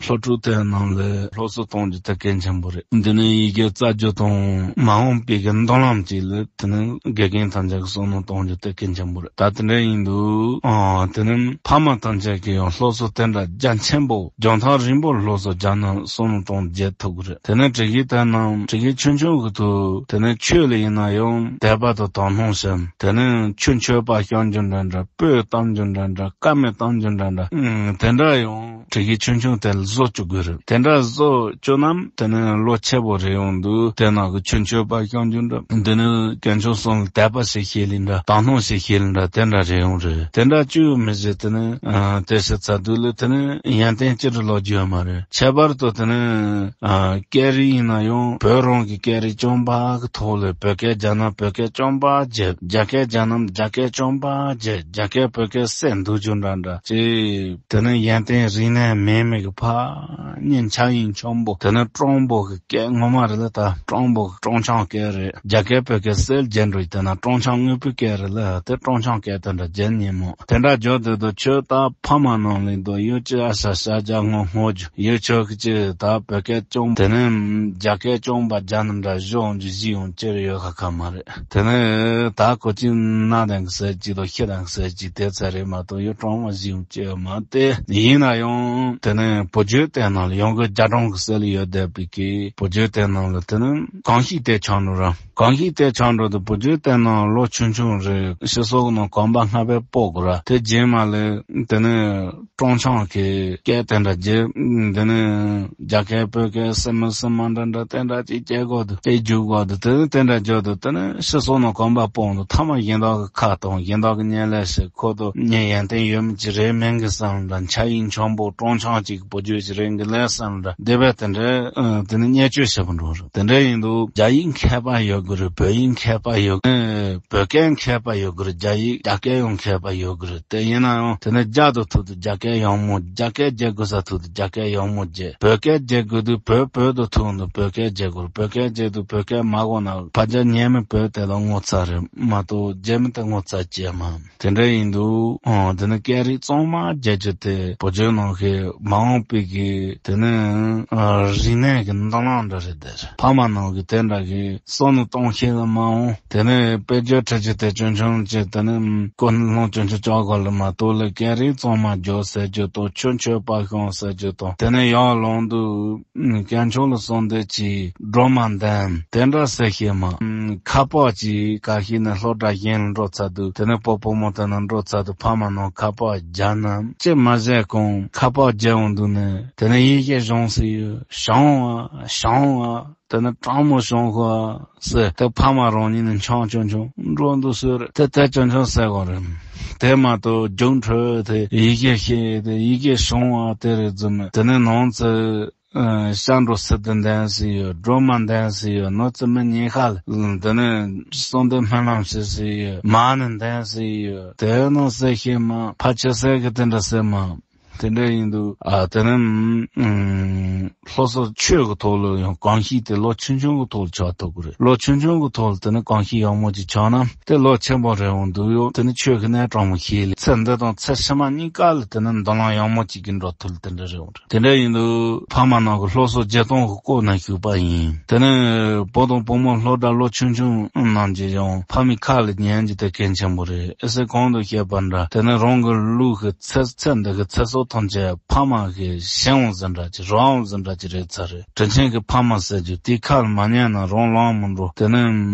སློབ་ཕྲུག་དེ་ནང་ལ་སློབ་གསོ་གཏོང་རྒྱུ་དེ་གལ་ཆེན་པོ་རེད། དེ་ནི་ཡི་གེ་བཙལ་རྒྱུ་དང་མ་འོངས་པའི་གི་མདུན་ལམ་ཅིག་ལ་དེ་ནི་དགེ་རྒན་ཐམས་ཅད་ཀྱིས་བསམ་བློ་གཏོང་རྒྱུ་དེ་གལ་ཆེན་པོ་རེད། ད་དེ་འདྲ་ཡིན་དུས་ཨ་དེ་ནི་ཕ་མ་ཐམས་ཅད་ཀྱིས་ཡང་སློབ་གསོ་དེ་འདྲ་རྒྱ་ཆེན་པོ་རྒྱང་ཐག་རིང་པོར་སློབ་གསོ་རྒྱག་ན་བསམ་བློ་གཏོང་རྒྱག་ཐུབ་ཀྱི་རེད། དེ་ནས་དྲི་གི་དེ་ནང་དྲི་གི་ཆུང་ཆུང་གི་ཐོག་དེ་ནས་ཆོས་ལ་ཡིན་ན་ཡང་དད་པ་དང་དག་སྣང་ཞིག་དེ་ནས་ཆུ་མཆོད་པ་བཤམས་རྒྱུ་འདྲ་འདྲ། སྤོས་བཏང་རྒྱུ་འདྲ་འདྲ། དཀར་མེ་བཏང་རྒྱུ་འདྲ་འདྲ། ཨང་། དེ་འདྲ་ཡང་དྲི་གི་ཆུང་ཆུང་དེ་ལ་བཟོ་བཅུག་དགོས་རེད། དེ་འདྲ་བཟོ་བཅུག་ནམ་དེ་ནས་ལོ་ཆེ་བོ་རེ་ཡོང་དུས་དེ་ནང་གི་ཆུ་མཆོད་པ་བཤམས་རྒྱུ་འདྲ། དེ་ནས་དཀོན་མཆོག་གསུམ་ལ་དད་པ་ཞིག་བྱེད་ལེ་འདྲ། དག་སྣང་ཞིག་བྱེད་ལེ་འདྲ། དེ་འདྲ་རེ་ཡོང་རེད། དེ་འདྲ་བཅུག་མི་ཞིག་དེ་ནས་ཨ་དེ་ཞིག་ཚར་དུས་ལ་དེ་ནས་ཡོན་ཏན་ཅི་རུ་ལོག་རྒྱུ་ཡོད་མ་རེད། ཁྱད་པར་དུ་དེ་ནས་ཨ་སྐད་རིགས་ཡིན་ན་ཡང་བོད་རང་གི་སྐད་རིགས་རྐྱང་པ་གི་ཐོག་ལ་བོད་སྐད་སྦྱར་ན་བོད་སྐད་རྐྱང་པ་བརྗེད། རྒྱ་སྐད་སྦྱར་ན་རྒྱ་སྐད་རྐྱང་པ་བརྗེད། རྒྱ་སྐད་བོད་སྐད་བསྲེས་འདུག་རྒྱུ་འདྲ་འདྲ་ཅིག་དེ་ནས་ཡོན་ཏན་རིག་གནས་མེད་མེད་ཀྱི་ཕ་ཉིན་ཆ་ཡིན་ཆོམ་པོ། དེ་ནས་སྤྲང་པོ་གི་སྐད་ངོ་མ་རེད་ལ། ད་སྤྲང་པོ་གི་སྤྲང་ཆང་སྐད་རེད། རྒྱ་སྐད་བོད་སྐད་བསྲེས་རྒྱན་འགྲོ་ཡི། དེ་ན་སྤྲང་ཆང་དངོས་པོའི་སྐད་རེད་ལ། དེ་སྤྲང་ཆང་སྐད་དེ་འདྲ་རྒྱན་ཉིན་མོ་དེ་འདྲ་བརྗོད་དེ་དུ་ཁྱོད་ད་ཕ་མ་ནང་ལས་དུ་ཡོད་ཅི། ཨ་ཤ་ཤ་རྒྱ་ངོ་སྔོ་རྒྱུ་ཡོད། ཁྱོད་ཀྱི་ཅི་ད་བོད་སྐད་སྐྱོང་། དེ་ནས་རྒྱ་སྐད་སྐྱོང་པ་རྒྱ་ནི་འདྲ་གཞོགས་འཇུ་གཞི་ཡོང་ཅེར་ཡོད་ཁ་ཁ་མ་རེད། དེ་ནས་ད་ཁོ་ཅི་ན་དང་གི་ཟེར་ཅི་དང་ཤི་དང་གི་ཟེར་ཅི་དེ་ཚ་རེད་མ་གཏོགས་ཡོད་སྤྲང་བ་གཞི་ཡོང་ཅི་ཡོད་མ་དེ་ཡིན་ན་ཡང་དེ་ནས་བུ་རྒྱུད་དེ་ནང་ལ་ཡོང་གི་རྒྱ་གྲོང་གི་སེ་ལ་ཡོད་བསྡད་པའི་གི་བུ་རྒྱུད་དེ་ནང་ལ་དེ་ནས་གང་ཞིག་དེ་ཆང་འགྲོ་ར། གང་ཞིག་དེ་ཆང་འགྲོ་དུ་བུ་རྒྱུད་དེ་ནང་ལོ་ཆུང་ཆུང་རེད། ཤི་སོགས་ནང་གོམ་པ་སྔ་བས་སྤོ་དགོས་ར། དེ་རྗེས་མ་ལས་དེ་ནས་སྤྲང་ཆང་གི་སྐད་དེ་འདྲ་རྒྱབ། དེ་ནས་རྒྱ་སྐད་བོད་སྐད་སེ་མ་སེ་མ་འདྲ་འདྲ་དེ་འདྲ་ཅིག་སྐྱེ་དགོས་དུ་དེ་རྒྱུག་དགོས་དུ་དེ་ནས་དེ་འདྲ་རྒྱུག་དུ་དེ་ནས་ཤི་སོགས་ནང་གོམ་པ་སྤོ་དུ་ཐ་མ། གཞན་དག་གི་ཁ་གཏོང་། གཞན་དག་གི་ཉེ་ལས་བྱེད། ཁོ་ཚོ་ངའི་ཡོན་ཏན་ཡོད་མི་ཅིག་རེད་མིན་གི་བསམ་འདྲ། འཆར་ཡིག་འཆང་པོ་སྤྲང་འཆང་ཅིག་བུ་རྒྱུད་ཅིག་རེད་གི་ལས་བསམ་འདྲ། དེ་བས་དེ་འདྲའི་ཨ་དེ་ནི་བརྙས་བཅོས་བྱེད་པ་འགྲོ་རེད། དེ་འདྲ་ཡིན་དུས་རྒྱ་ཡིག་མཁས་པ་ཡོད་དགོས་རེད། བོད་ཡིག་མཁས་པ་ཡོད་དགོས་རེད། བོད་སྐད་མཁས་པ་ཡོད་དགོས་རེད། རྒྱ་ཡིག་རྒྱ་སྐད་ཡང་མཁས་པ་ཡོད་དགོས་རེད། དེ་ཡིན་ན་ཡང་དེ་ནི་རྒྱ་དང་ཐུག་དུས་རྒྱ་སྐད་ཡག་མོ། རྒྱ་སྐད་བརྗེ་དགོས་ས་ཐུག་དུས་རྒྱ་སྐད་ཡག་མོ་བརྗེ། བོད་སྐད་བརྗེ་དགོས་དུས་བོད་བོད་དུ་ཐུག་འདུག་བོད་སྐད་བརྗེ་དགོས། བོད་སྐད་བརྗེ་དུས་བོད་སྐད་མ་གོ་ན་ཕ་རྒྱ་ཉན་མི་བོད་དེ་ལ་ངོ་ཚ་རེད་མ་གཏོགས་རྒྱ་མི་དེ་ངོ་ཚ་ཅི་མ། དེ་འདྲ་ཡིན་དུས་ཨང་དེ་ནི་སྐད་རིགས་གཙང་མ་བརྗེ་རྒྱུ་དེ་བོད་བརྒྱུད་ནང་གི་མ་འོངས་པའི་གི་དེ་ནི་ཨ་རིག་གནས་ཀྱི་མདུན་ལམ་འདྲ་རེད། དེ་ཕ་མ་ནང་གི་དེ་འདྲ་གི་བསམ་བློ་གཏོང་ཤེས་ལ་མ་འོང་། དེ་ནས་དཔེ་བརྗོད་ཁྲིད་རྒྱུ་དེ་ཆུང་ཆུང་བྱས། དེ་ནས་ཀུན་སློང་ཆུང་ཆུང་ཅོག་གོ་ལ་མ་གཏོགས་ལ་སྐད་རིགས་གཙང་མ་བརྗོད་ཟེར་རྒྱུ་དང་། ཆོས་མཆོད་པ་ཤོང་ཟེར་རྒྱུ་དང་། དེ་ནས་ཡར་ལངས་དུས་སྐྱབས་མཆོག་ལ་གསོལ་འདེབས་ཀྱི་སྒྲོལ་མ་འདོན་དེ་འདྲ་ཟེར་ཤེས་མ། ཁ་པར་གྱིས་ཁ་ཤས་ནས་སློབ་གྲྭ་གཞན་ལ་འགྲོ་ཚར་དུས། དེ་ནས་སྤོ་བོ་མོ་དེ་ན་འགྲོ་ཚར་དུས་ཕ་མ་ནང་ཁ་པར་རྒྱག་ན་ཅི་མ་བྱས་གོང་ཁ་པར་རྒྱག་འོང་དུས་ནས་དེ་ནས་ཡི་གེ་གཞུང་སྲིད་ཡོད་བྱུང་བ་བྱུང་བ། དེ་ནི་དྲང་མོ་བྱུང་ཁོ་ཟེར། དེ་ཕ་མ་རང་ཉིད་ནི་འཆང་ཆུང་ཆུང་འགྲོ་འདུག་ཟེར། དེ་དེ་ཆུང་ཆུང་ཟེར་གོ་རེད། དེ་མ་གཏོགས་རྒྱུགས་འཕྲོད་དེ་ཡི་གེ་ཤེས་དེ་ཡི་གེ་བྱུང་བ་དེ་རེད་རྫུན་མེད། དེ་ནི་ནང་ཚེ་ཨ་ཤ་འགྲོ་སི་དེ་འདན་སི་ཡོད། སྒྲོལ་མ་འདན་སི་ཡོད། ནོར་རྩི་མི་ཉེ་ཁ་ལ་དེ་ནི་གསོལ་འདེབས་སྨོན་ལམ་ཞུ་སི་ཡོད། མ་ནི་འདན་སི་ཡོད། དེ་ནང་སེ་ཤེས་མ་ཕ་ཆེ་སེ་གི་དེ་འདྲ་སེ་མ། དེ་འདྲ་ཡིན་དུས་ཨ་དེ་ནི་ཨུམ་སློབ་གསོ་ཆོས་ཀྱི་ཐོག་ལ་ཡང་གོམས་གཤིས་དེ་ལོ་ཆུང་ཆུང་གི་ཐོག་ལ་ཆགས་ཐུབ་ཀྱི་རེད། ལོ་ཆུང་ཆུང་གི་ཐོག་ལ་དེ་ནི་གོམས་གཤིས་ཡག་མོ་ཅིག་ཆགས་ན་དེ་ལོ་ཆེན་པོ་རེ་འོང་དུས་ཡོད། དེ་ནི་ཆོས་ཀྱི་གནས་དྲང་མོ་ཤེས་ལེ། ཚེ་འདི་དང་ཚེ་ཕྱི་མ་གཉིས་ཀ་ལ་དེ་ནི་མདུན་ལམ་ཡག་མོ་ཅིག་གི་འགྲོ་ཐུབ་ལེ། དེ་འདྲ་རེ་འོང་རེད། དེ་འདྲ་ཡིན་དུས་ཕ་མ་ནང་གི་སློབ་གསོ་བརྒྱུད་གཏོང་གི་སྐོར་ན་ཞུགས་པ་ཡིན། དེ་ནི་བུ་དང་བུ་མོ་སློབ་གྲྭ་ལོ་ཆུང་ཆུང་རྣམས་ཀྱིས་ཡང་ཕ་མའི་ཁ་ལ་ཉན་རྒྱུ་དེ་གལ་ཆེན་པོ་རེད། ཨེ་སེ་གོང་དུ་བཤད་པ་འདྲ་དེ་ནི་རང་གི་ལུས་ཀྱི་ཚེ་ཚེ་འདི་གི་ཚེ་སྲོག་ཐམས་ཅད་ཕ་མ་གི་ཞེན་འོང་ཟིན་འདྲ་ཅིག་རོགས་འོང་ཟིན་འདྲ་ཅིག་རེད་ཚར་རེད། དྲིན་ཆེན་གྱི་ཕ་མ་ཟེར་རྒྱུ་དེའི་ཁ་ལ་མ་ཉན་ན་རང་ལངས་མི་འགྲོ། དེ་ནི་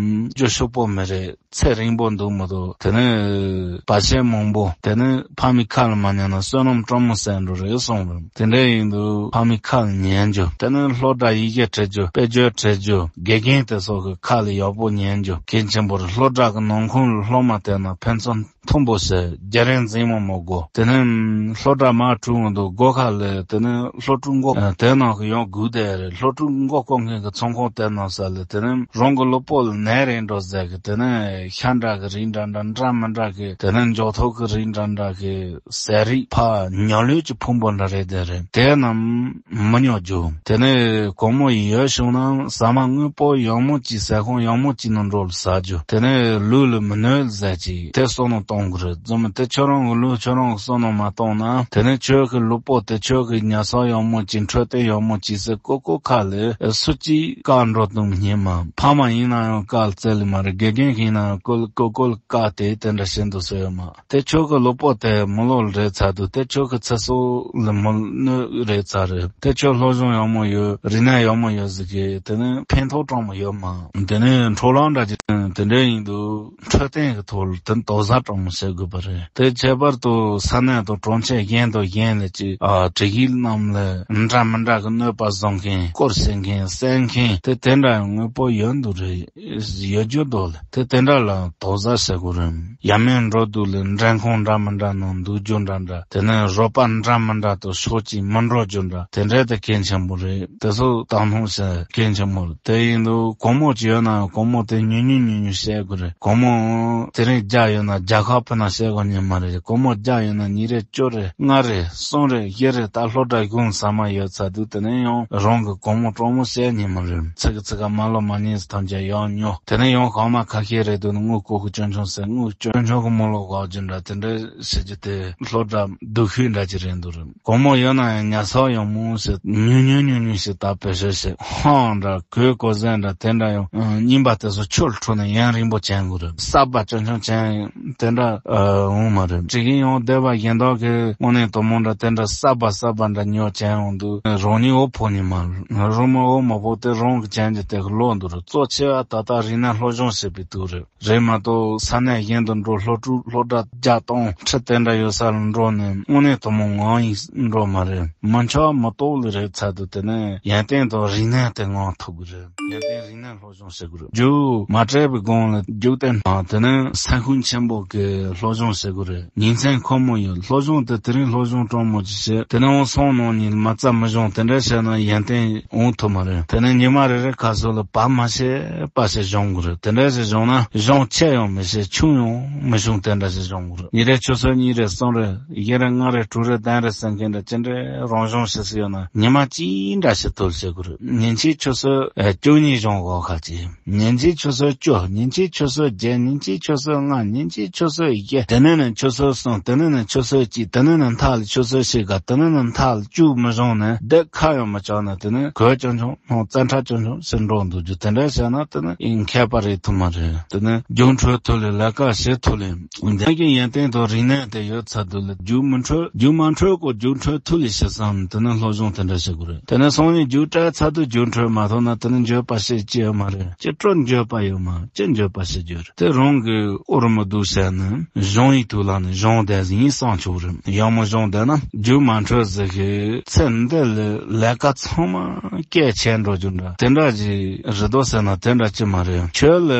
རྒྱུ་ཕྱུག་པོ་མི་རེད། ཚེ་རིང་པོ་འདུག་མི་འདུག་དེ་ནི་བར་ཆད་མང་པོ། དེ་ནི་ཕ་མའི་ཁ་ལ་མ་ཉན་ན་བསོད་ནམས་སྤྲང་མོ་ཟད་འགྲོ་རེད་གསུངས་རེད། དེ་འདྲ་ཡིན་དུས་ཕ་མའི་ཁ་ལ་ཉན་རྒྱུ། དེ་ནི་སློབ་གྲྭ་ཡི་གེ་ཁྲིད་རྒྱུ། དཔེ་བརྗོད་ཁྲིད་རྒྱུ། དགེ་རྒན་དེ་ཚོ་གི་ཁ་ལ་ཡག་པོ་ཉན་རྒྱུ་གལ་ཆེན་པོ་རེད། སློབ་གྲྭ་གི་ནང་ཁོངས་ལ་སློབ་མ་དེ་ན་ཕན་ཚུན་མཐུན་པོ་བྱས་རྒྱ་རིང་འཛིང་མོ་མི་དགོས། དེ་ནི་སློབ་གྲྭ་མར་གྲོལ་འོང་དུས་སྒོ་ཁ་ལ་དེ་ནི་སློབ་ཕྲུག་མགོ་དེ་ནང་གི་ཡང་སྒུག་བསྡད་རེད། སློབ་ཕྲུག་མགོ་སྐོར་མཁན་གྱི་ཚོང་ཁང་དེ་ནང་ས་ལ་དེ་ནི་རང་གི་ལུས་པོ་ལ་ནད་རེད་འགྲོ་ཟེར་གི། དེ་ནི་ཤ་འདྲ་གི་རིགས་འདྲ་འདྲ་འདྲ་མི་འདྲ་གི། དེ་ནི་མགྱོགས་ཐོག་གི་རིགས་འདྲ་འདྲ་གི་ཟས་རིགས་ཕར་ཉོ་ལོས་ཀྱི་ཕུང་པོ་འདྲ་རེད། དེ་རེད། དེ་རྣམས་མི་ཉོ་རྒྱུ། དེ་ནས་གོང་མོ་ཡོད་བྱུང་ན་ཟ་མ་དངོས་པོ་ཡག་མོ་གཅིག་ཟ་ཁང་ཡག་མོ་གཅིག་ནང་འགྲོ་ལ་ཟ་རྒྱུ། དེ་ནས་ལུས་ལ་མི་གནོད་ཟ་གཅིག་དེ་བསམ་བློ་གཏོང་དགོས་རེད། རྫུན་མ་དེ་ཁྱོད་རང་གི་ལུས་ཁྱོད་རང་གི་བསམ་བློ་མ་གཏོང་ན། དེ་ནས་ཁྱོད་ཀྱི་ལུས་པོ་དེ་ཁྱོད་ཀྱི་ཉལ་ས་ཡག་མོ་གཅིག་འཕྲོད་བསྟེན་ཡག་མོ་གཅིག་ཟེར་ཀོ་ཀོ་ཁ་ལ་སུ་གཅིག་བཀའ་འགྲོ་གཏོང་སྙིང་མ། ཕ་མ་ཡིན་ན་ཡང་བཀའ་བཙལ་ལེ་མ་རེད། དགེ་རྒན་ཡིན་ན་ཡང་ཀོ་ཀོ་ཀོ་ལ་བཀའ་དེ་དེ་འདྲ་བྱེད་འདུག་ཟེར་ཡོད་མ། དེ་ཁྱོད་ཀྱི་ལུས་པོ་དེ་མི་ལོ་ལ་རེད་ཚར་དུས་དེ་ཁྱོད་ཀྱི་ཚེ་སྲོག་ལ་མི་གནོད་རེད་ཚར་རེད། དེ་ཁྱོད་སློབ་སྦྱོང་ཡག་མོ་ཡོད། རིག་གནས་ཡག་མོ་ཡོད་ཟིག་གི་དེ་ནི་ཕན་ཐོགས་དྲང་མོ་ཡོད་མ། དེ་ནི་འཕྲོ་ལམ་འདྲ་ཅིག་དེ་འདྲ་ཡིན་དུས་འཕྲོད་བསྟེན་གྱི་ཐོག་ལ་དེ་ནི་དོགས་ཟ་དྲང་མོ་བྱེད་དགོས་པ་རེད། དེ་ཁྱད་པར་དུ་ས་གནས་དང་གྲོང་ཁྱེར་གཞན་དང་གཞན་ལ་ཅིག་ཨ་དྲི་གིས་རྣམས་ལ་འདྲ་མི་འདྲ་གི་གནོད་པ་བཟོ་མཁན། སྐོར་བྱེད་མཁན། བསད་མཁན་དེ་དེ་འདྲ་ཡང་དངོས་པོ་ཡོད་འདུག་རེད། ཡོད་རྒྱུ་འདུག་ལ། དེ་དེ་འདྲ་ལ་དོགས་ཟ་བྱེད་དགོས་རེད། ཡ་མེད་འགྲོ་དུས་ལ་མགྲོན་ཁང་འདྲ་མི་འདྲ་ནང་འདུག་རྒྱུ་འདྲ་འདྲ། དེ་ནས་རོགས་པ་འདྲ་མི་འདྲ་དང་ཕྱོགས་གཅིག་མི་འགྲོ་རྒྱུ་འདྲ། དེ་འདྲ་དེ་གལ་ཆེན་པོ་རེད། དེ་ཚོ་བཏང་སྣང་བྱེད་གལ་ཆེན་པོ་རེད། དེ་ཡིན་དུས་གོང་མོ་ཅིག་ཡོད་ན་ཡང་གོང་མོ་དེ་ཉུང་ཉུང་ཉུང་ཉུང་བཤད་དགོས་རེད། གོང་མོ་དེ་རིང་རྒྱ་ཡོད་ན་རྒྱ་ཁ་ཕུ་ན་བཤད་དགོས་ཉན་མ་རེད། གོང་མོ་རྒྱ་ཡོད་ན་ཉིན་རེ་བཅུ་རེད། ལྔ་རེད། གསུམ་རེད། བཞི་རེད། ད་སློབ་གྲྭ་གཞུང་ཟ་མ་ཡོད་ཚར་དུས་དེ་ནས་ཡང་རང་གི་གོང་མོ་གྲོགས་མོ་བཤད་ཉན་མ་རེད། ཚིག་གི་ཚིག་ག་མ་ལོ་མ་ཉན་ཟེར་ཐམས་ཅད་ཡང་ཉོ། དེ་ནས་ཡང་གོང་མ་ཁ་ཤས་རེད་འདུག་ན་དངུལ་ཀོ་ཀི་ཅོན་ཆུང་ཟེར་དངུལ་ཅོན་ཆུང་གི་མོ་ལོ་གོ་རྒྱུ་འདྲ་དེ་འདྲ་བྱེད་རྒྱུ་དེ་སློབ་གྲྭ་སྡུག་ཤོས་འདྲ་ཅིག་རེད་འདུག་རེད། གོང་མོ་ཡོད་ན་ཡང་ཉལ་ས་ཡག་མོ་ཞིག་ཉུང་ཉུང་ཉུང་ཉུང་ཞིག་ད་བེད་སྤྱོད་བྱེད། ཧང་འདྲ་གོས་གོས་གཟན་འདྲ་དེ་འདྲ་ཡང་རྙིང་པ་དེ་ཚོ་ཆུ་ལ་འཁྲུ་ནས་ཡུན་རིང་པོ་བྱེད་དགོས་རེད། གསར་པ་ཅོན་ཆུང་བྱེད་དེ་འདྲ། ཨ་འོང་མ་རེད། ཅིག་ཡིན་ཡང་སྡེ་པ་གཞན་དག་གི་དངོས་གནས་དོ་མོ་འདྲ་དེ་འདྲ་གསར་པ་གསར་པ་འདྲ་ཉོ་བྱས་ཡོང་དུས་རང་ཉིད་འོ་ཕོ་ཉི་མ་རང་མ་འོ་མ་ཕོ་དེ་རང་གི་ཅན་གྱི་དེ་གི་ལོ་འདུག་རེད། གཙོ་ཆེ་བ་ད་ལྟ་རིག་གནས་སློབ་སྦྱོང་བྱེད་པའི་དུས་རེད། རེད་མ་གཏོགས་ས་གནས་གཞན་དུ་འགྲོ་སློབ་ཕྲུག་སློབ་གྲྭ་བརྒྱ་སྟོང་ཁྲི་དེ་འདྲ་ཡོད་ས་ལ་འགྲོ་ནས་དངོས་གནས་དོ་མོ་ངང་ཡིན་འགྲོ་མ་རེད། མི་ཆོག་མི་གཏོགས་ལ་རེད་ཚར་དུས་དེ་ནས་ཡོན་ཏན་དང་རིག་གནས་དེ་ངང་ཐུབ་གི་རེད། ཡོན་ཏན་རིག་གནས་སློབ་སྦྱོང་བྱེད་དགོས་རེད། རྒྱུ་མ་སྤྲད་པའི་སྒང་ལ་རྒྱུ་བསྟན་དང་དེ་ནས་སེམས་ཤུགས་ཆེན་པོ་གི་སློབ་སྦྱོང་བྱེད་དགོས་རེད། ཉིན་མཚན་ཁོ་མོ་ཡོད། སློབ་སྦྱོང་དེ་དེ་རིང་སློབ་སྦྱོང་སྤྲང་མོ་ཅིག་བྱེད། དེ་ནས་འོང་སོང་ནང་ཉིན་མ་རྩ་མི་སྦྱོང་དེ་འདྲ་བྱས་ན་ཡོན་ཏན་འོང་ཐུབ་མ་རེད། དེ་ནས་ཉི་མ་རེ་རེ་ཁ་སོ་ལ་བབ་མ་བྱེད་པ་ཞིག་སྦྱོང་དགོས་རེད། དེ་འདྲ་ཞིག་སྦྱོང་ན་སྦྱོང་ཆེ་ཡང་མི་བྱེད། ཆུང་ཡང་མི་སྦྱོང་། དེ་འདྲ་ཞིག་སྦྱོང་དགོས་རེད། ཉིན་རེ་ཆུ་ཚོད་གཉིས་རེ་གསུམ་རེ་བཞི་རེ་ལྔ་རེ་དྲུག་རེ་བདུན་རེ་ཟེར་མཁན་འདྲ་ཅི་འདྲའི་རང་སྦྱོང་བྱེད་སྲིད་ཡོད་ན་ཉི་མ་གཅིག་འདྲ་ཞིག་ཐུབ་བྱེད་དགོས་རེད། ཉིན་གཅིག་ཆུ་ཚོད་བཅུ་གཉིས་སྦྱོང་དགོས་ཁ་ཅིག་ཉིན་གཅིག་ཆུ་ཚོད་བཅུ། ཉིན་གཅིག་ཆུ་ཚོད་བརྒྱད། ཉིན་གཅིག་ཆུ་ཚོད་ལྔ། ཉིན་གཅིག་ཆུ་ཚོད་བཞི། དེ་ནས་ནི་ཆུ་ཚོད་གསུམ། དེ་ནས་ནི་ཆུ་ཚོད་གཅིག་དེ་ནས་ནི་མཐའ་ལ་ཆུ་ཚོད་ཕྱེད་ཀ་དེ་ནས་ནི་མཐའ་ལ་བཅུ་མི་སྦྱོང་ནས་བསྡད་ཁ་ཡང་མི་བཅག་ན་དེ་ནི་གོས་ཆུང་ཆུང་ནང་བཙན་ཁྲ་ཆུང་ཆུང་ཞིག་འགྲོ་འདུག་རྒྱུ་དེ་འདྲ་བྱས་ན་དེ་ནི་ཨིན་མཁས་པ་རེད་ཐུབ་མ་རེད། དེ་ནི་རྒྱུ་འཕྲོད་ཐུབ་ལས་ལས་ཀ་བྱེད་ཐུབ་ལས་འདས་ཀྱི་ཡོན་ཏན་དང་རིག་གནས་དེ་ཡོད་ཚར་དུས་ལ་རྒྱུ་མི་འཕྲོད་རྒྱུ་མ་འཕྲོད་གོ་རྒྱུ་འཕྲོད་ཐུབ་ལས་བྱེད་བསམ་དེ་ནི་སློབ་སྦྱོང་དེ་འདྲ་བྱེད་དགོས་རེད། དེ་ནས་སང་ཉིན་རྒྱུ་སྤྲད་ཚར་དུས་རྒྱུ་འཕྲོད་མ་ཐུབ་ན་དེ་ནི་འགྱོད་པ་བྱེད་ཀྱི་ཡོད་མ་རེད། ཅི་སྤྲོ་འགྱོད་པ་ཡོད་མ་ཅི་འགྱོད་པ་བྱེད་རྒྱུ་རེད། དེ་རང་གི་འུར་མི་འདུག་བྱས་ནས་གཞུང་ཡིག་ཐུགས་ལ་ནི་གཞུང་བསྡད་ཟིན་ཡིན་བསམ་ཆོག་རེད། ཡང་མོ་གཞུང་བསྡད་ན་རྒྱུ་མ་འཕྲོད་ཟེར་གི་ཚེ་འདི་ལ་ལས་ཀ་ཚང་མ་སྐད་ཆད་འགྲོ་རྒྱུ་འདྲ་དེ་འདྲ་ཞིག་རེད་དོ་ཟེར་ན་དེ་འདྲ་ཅི་མ་རེད། ཁྱོད་ལ་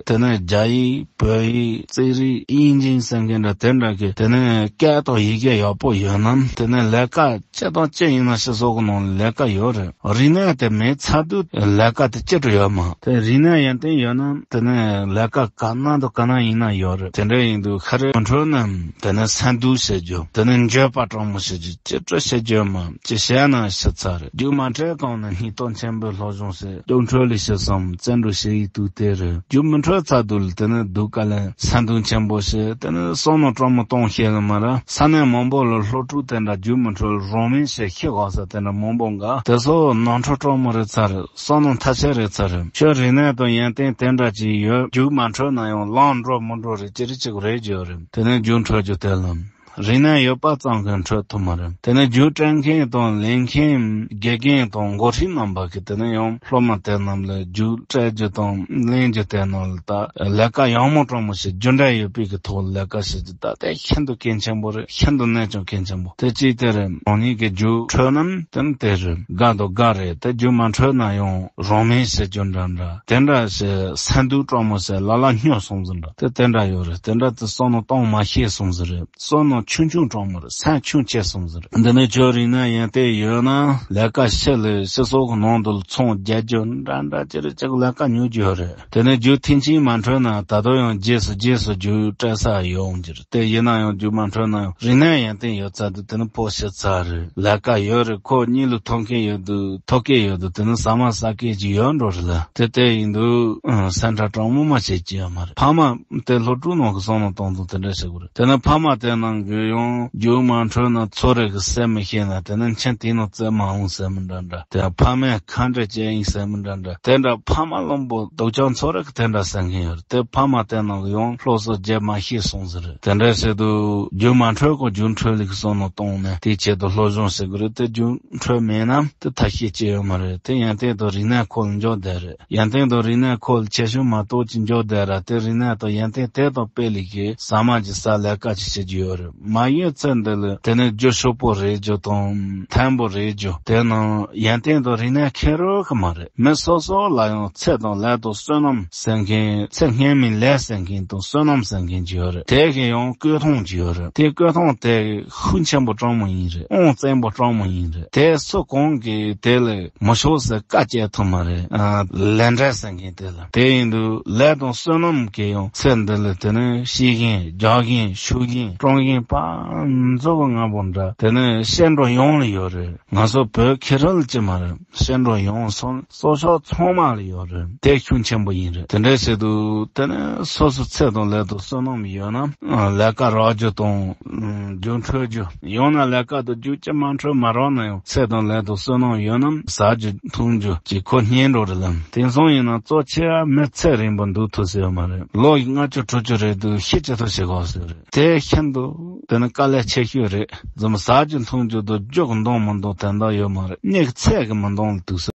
དེ་ནས་རྒྱ་ཡིག་བོད་ཡིག་རྩིས་རིག་དབྱིན་ཇི་ཟེར་མཁན་འདྲ་དེ་འདྲ་གི་དེ་ནས་སྐད་དང་ཡི་གེ་ཡག་པོ་ཡོད་ན་དེ་ནས་ལས་ཀ་ཅི་དང་ཅི་ཡིན་ན་སྤྱི་ཚོགས་ཀྱི་ནང་ལ་ལས་ཀ་ཡོད་རེད། རིག་གནས་དེ་མེད་ཚར་དུས་ལས་ཀ་དེ་ཅི་འདྲ་ཡོད་མ། དེ་རིག་གནས་ཡོན་ཏན་ཡོད་ན་དེ་ནས་ལས་ཀ་ག་ན་དང་ག་ན་ཡིན་ན་ཡོད་རེད། དེ་འདྲ་ཡིན་དུས་ཁ་རེ་མི་འཕྲོད་ན་དེ་ནས་སེམས་སྡུག་བྱེད་རྒྱུ་དེ་ནས་འགྱོད་པ་སྤྲང་མོ་བྱེད་རྒྱུ་ཅི་འདྲ་བྱེད་རྒྱུ་མ་ཅི་བྱས་ན་ཤི་ཚར་རེད། རྒྱུ་མ་འཕྲོད་གང་ན་སྙིང་སྟོབས་ཆེན་པོའི་སློབ་སྦྱོང་བྱེད། རྒྱུ་འཕྲོད་ལས་ཤི་བསམ་བཙན་འགྲོ་བྱེད་ཡི་དུས་དེ་རེད། རྒྱུ་མི་འཕྲོད་ཚར་དུས་ལ་དེ་ནས་སྡུག་ག་ལས་སེམས་སྡུག་ཆེན་པོ་བྱེད། དེ་ནས་བསམ་མནོ་སྤྲང་མོ་གཏོང་ཤེས་ལ་མ་ར་ས་གནས་མང་པོ་ལ་སློབ་ཕྲུག་དེ་འདྲ་རྒྱུ་མི་འཕྲོད་རང་མིང་བྱེད་ཤེས་གོ་ས་དེ་འདྲ་མང་པོ་འགའ་དེ་ཚོ་ནོར་འཁྲུལ་སྤྲང་མོ་རེད་ཚར་རེད། བསམ་མནོ་ཐ་ཆད་རེད་ཚར་རེད། ཁྱོད་རིག་གནས་དང་ཡོན་ཏན་དེ་འདྲ་ཅིག་ཡོད་རྒྱུ་མ་འཕྲོད་ན་ཡང་ལངས་འགྲོ་མི་འགྲོ་རེད་ཅི་རེད་ཅིག་རེད་རྒྱུ་རེད། དེ་ནས་རྒྱུ་འཕྲོད་རྒྱུ་དེ་ལ། རིག་གནས་ཡོད་པ་ཙམ་གྱིས་འཕྲོད་ཐུབ་མ་རེད། དེ་ནས་རྒྱུ་སྤྲད་མཁན་དང་ལེན་མཁན་དགེ་རྒན་དང་འགོ་ཁྲིད་རྣམ་པ་གིས་དེ་ནས་ཡང་སློབ་མ་དེ་རྣམས་ལ་རྒྱུ་སྤྲད་རྒྱུ་དང་ལེན་རྒྱུ་དེ་རྣམས་ལ་ད་ལས་ཀ་ཡག་མོ་སྤྲང་མོ་ཞིག་རྒྱུ་འབྲས་ཡོད་པའི་གི་ཐོག་ལས་ཀ་བྱེད་རྒྱུ་ད་དེ་ཤིན་ཏུ་གལ་ཆེན་པོ་རེད། ཤིན་ཏུ་གནད་ཀྱང་གལ་ཆེན་པོ་དེ་གཅིག་དེ་རེད། རང་ཉིད་ཀྱི་རྒྱུ་འཕྲོད་ནམ་དེ་ནི་དེ་རེད། དགའ་དང་དགའ་རེད། དེ་རྒྱུ་མ་འཕྲོད་ན་ཡང་རང་མིང་བྱེད་རྒྱུ་འདྲ་འདྲ་དེ་འདྲ་ཞིག་སེམས་སྡུག་སྤྲང་མོ་ཞིག་ལ་ལ་སྨྱོ་སོང་ཟིན་འདྲ་དེ་དེ་འདྲ་ཡོད་རེད། དེ་འདྲ་དེ་བསམ་མནོ་གཏོང་མ་ཤེས་སོང་ཟིན་རེད། བསམ་མནོ་ཆུང་ཆུང་སྤྲང་མོ་རེད། སེམས་ཆུང་ཆེ་སོང་ཟེར། འདི་ནི་ཁྱོད་རིག་གནས་ཡོན་ཏན་ཡོད་ན་ལས་ཀ་ཤེས་ལས་སྤྱི་ཚོགས་ཀྱི་ནང་དུ་ཚོང་རྒྱག་རྒྱུ་འདྲ་འདྲ་ཅི་རེད་ཅིག་ལས་ཀ་ཉོ་རྒྱུ་ཡོད་རེད། དེ་ནས་རྒྱུ་ཐེངས་གཅིག་མ་འཕྲོད་ན་ད་དུང་ཡང་རྗེས་སུ་རྗེས་སུ་རྒྱུ་སྤྲད་ས་ཡོང་རྒྱུ་རེད། དེ་ཡིན་ན་ཡང་རྒྱུ་མ་འཕྲོད་ན་ཡང་རིག་གནས་ཡོན་ཏན་ཡོད་ཚད་དུ་དེ་ནི་ཕོ་ཤི་ཚར་རེད། ལས་ཀ་ཡོད་རེད། ཁོ་གཉིས་ལ་ཐོབ་མཁན་ཡོད་དུས་ཐོབ་མཁན་ཡོད་དུས་དེ་ནི་ཟ་མ་ཟ་མཁན་ཅིག་ཡོད་འགྲོ་རེད་ལ། དེ་དེ་ཡིན་དུས་སེམས་ཁྲལ་སྤྲང་མོ་མ་བྱེད་ཀྱི་ཡོད་མ་རེད། ཕ་མ་དེ་སློབ་ཕྲུག་ནང་གི་བསམ་བློ་གཏོང་སྟངས་དེ་འདྲ་བྱེད་དགོས་རེད། དེ་ནས་ཕ་མ་དེ་ནང་གི་ཡང་རྒྱུ་མ་འཕྲོད་ན་ཚོ་རེ་གི་སེམས་མི་ཤེས་ན་དེ་ནས་ཁྱེད་དེ་ནང་བཙན་མ་འོང་ཟེར་མི་འདྲ་འདྲ། དེ་ཕ་མས་ཁ་འདྲ་བྱས་ཡིན་ཟེར་མི་འདྲ་འདྲ། དེ་འདྲ་ཕ་མ་བླུན་པོ་སྡུག་ཅག་ཚོ་རེ་གི་དེ་འདྲ་ཟེར་མཁན་ཡོད་རེད། དེ་ཕ་མ་དེ་ནང་གི་ཡང་སློབ་གསོ་རྒྱབ་མ་ཤེས་སོང་ཟེར་རེད། དེ་འདྲ་བྱེད་དུས་རྒྱུ་མ་འཕྲོད་གོ་རྒྱུ་འཕྲོད་ལུགས་བསམ་བློ་གཏོང་ནས་དེའི་ཆེད་དུ་སློབ་སྦྱོང་བྱེད་དགོས་རེད། དེ་རྒྱུ་འཕྲོད་མེད་ན་དེ་ཐབས་ཤེས་ཅི་ཡོད་མ་རེད། དེ་ཡོན་ཏན་དང་རིག་གནས་ཁོ་ལ་འཇོག་བསྡད་རེད། ཡོན་ཏན་དང་རིག་གནས་ཁོ་ལ་ཆེ་ཆུང་མ་གཏོགས་ཀྱི་འཇོག་བསྡད་ར་དེ་རིག་གནས་དང་ཡོན་ཏན་དེ་དང་དཔེ་ལས་ཀྱི་ཟ་མ་གྱི་ས་ལས་ཀ་ཅིག་བྱེད་རྒྱུ་ཡོད་རེད། མ་ཡོད་ཚེ་འདི་ལ་དེ་ནས་རྒྱུ་ཕྱུག་པོ་རེད་རྒྱུ་དང་ཐན་པོ་རེད་རྒྱུ་དེ་ནང་ཡོན་ཏན་དང་རིག་གནས་ཁེ་རོ་གི་མ་རེད། མི་སོ་སོ་ལ་ཡང་ཚེ་དང་ལས་དང་བསོད་ནམས་ཟེར་མཁན་ཚེ་སྔོན་མའི་ལས་ཟེར་མཁན་དང་བསོད་ནམས་ཟེར་མཁན་ཅིག་ཡོད་རེད། དེ་གི་ཡང་བཀོད་སྟངས་ཅིག་ཡོད་རེད། དེ་བཀོད་སྟངས་དེ་ཤུགས་ཆེན་པོ་སྤྲང་མོ་ཡིན་རེད། དབང་བཙན་པོ་སྤྲང་མོ་ཡིན་རེད། དེ་སུ་གང་གིས་དེ་ལ་མི་ཆོག་ཟེར་བཀའ་བཅད་ཐུབ་མ་རེད། ཨ། ལས་འབྲས་ཟེར་མཁན་དེ་ལ་དེ་ཡིན་དུས་ལས་དང་བསོད་ནམས་ཀྱི་ཡང་ཚེ་འདི་ལ་དེ་ནི་ཤེས་མཁན་རྒྱག་མཁན་ཞུ་མཁན་སྤྲང་མཁན་ པ་མཛོ་གི་ང་པོ་འདྲ། དེ་ནས་བཤད་འགྲོ་ཡོངས་ལ་ཡོད་རེད། ང་ཚོ་བོད་ཁེ་རལ་ཅི་མ་རེད། བཤད་འགྲོ་ཡོངས་སོང་སོ་ཤོག་ཚང་མ་ལ་ཡོད་རེད། དེ་ཤུགས་ཆེན་པོ་ཡིན་རེད། དེ་འདྲའི་ཆེད་དུ་དེ་ནས་སོ་སོ་ཚེ་དང་ལས་དང་བསོད་ནམས་ཡོད་ན་ལས་ཀ་རག་རྒྱུ་དང་། རྒྱུ་འཕྲོད་རྒྱུ། ཡང་ན་ལས་ཀ་དང་རྒྱུ་ཅི་མ་འཕྲོད་མ་རག་ན་ཡང་ཚེ་དང་ལས་དང་བསོད་ནམས་ཡོད་ན་ཟ་རྒྱུ་འཐུང་རྒྱུ་གྱི་ཁོ་སྙིང་འགྲོ་རེད་ལ། དེང་སང་ཡིན་ན་གཙོ་ཆེ་བ་མི་ཚེ་རིང་པོ་འདུག་ཐུབ་ཟེར་ཡོད་མ་རེད། ལོ་ལྔ་བཅུ་དྲུག་ཅུ་རེད་འདུག་ཤི་ཅི་ཐུབ་བྱེད་དགོས་ཟེར་རེད། དེ་ཤིན་ཏུ་དེ་ནི་དཀའ་ལས་ཆེ་ཤོས་རེད། རྫུན་ཟ་རྒྱུ་འཐུང་རྒྱུ་དང་རྒྱུ་གི་འདང་མི་འདང་དོན་དག་ཡོད་མ་རེད། མྱིག་ཚད་གི་མི་འདང་ལ་འདུག་ཟེར།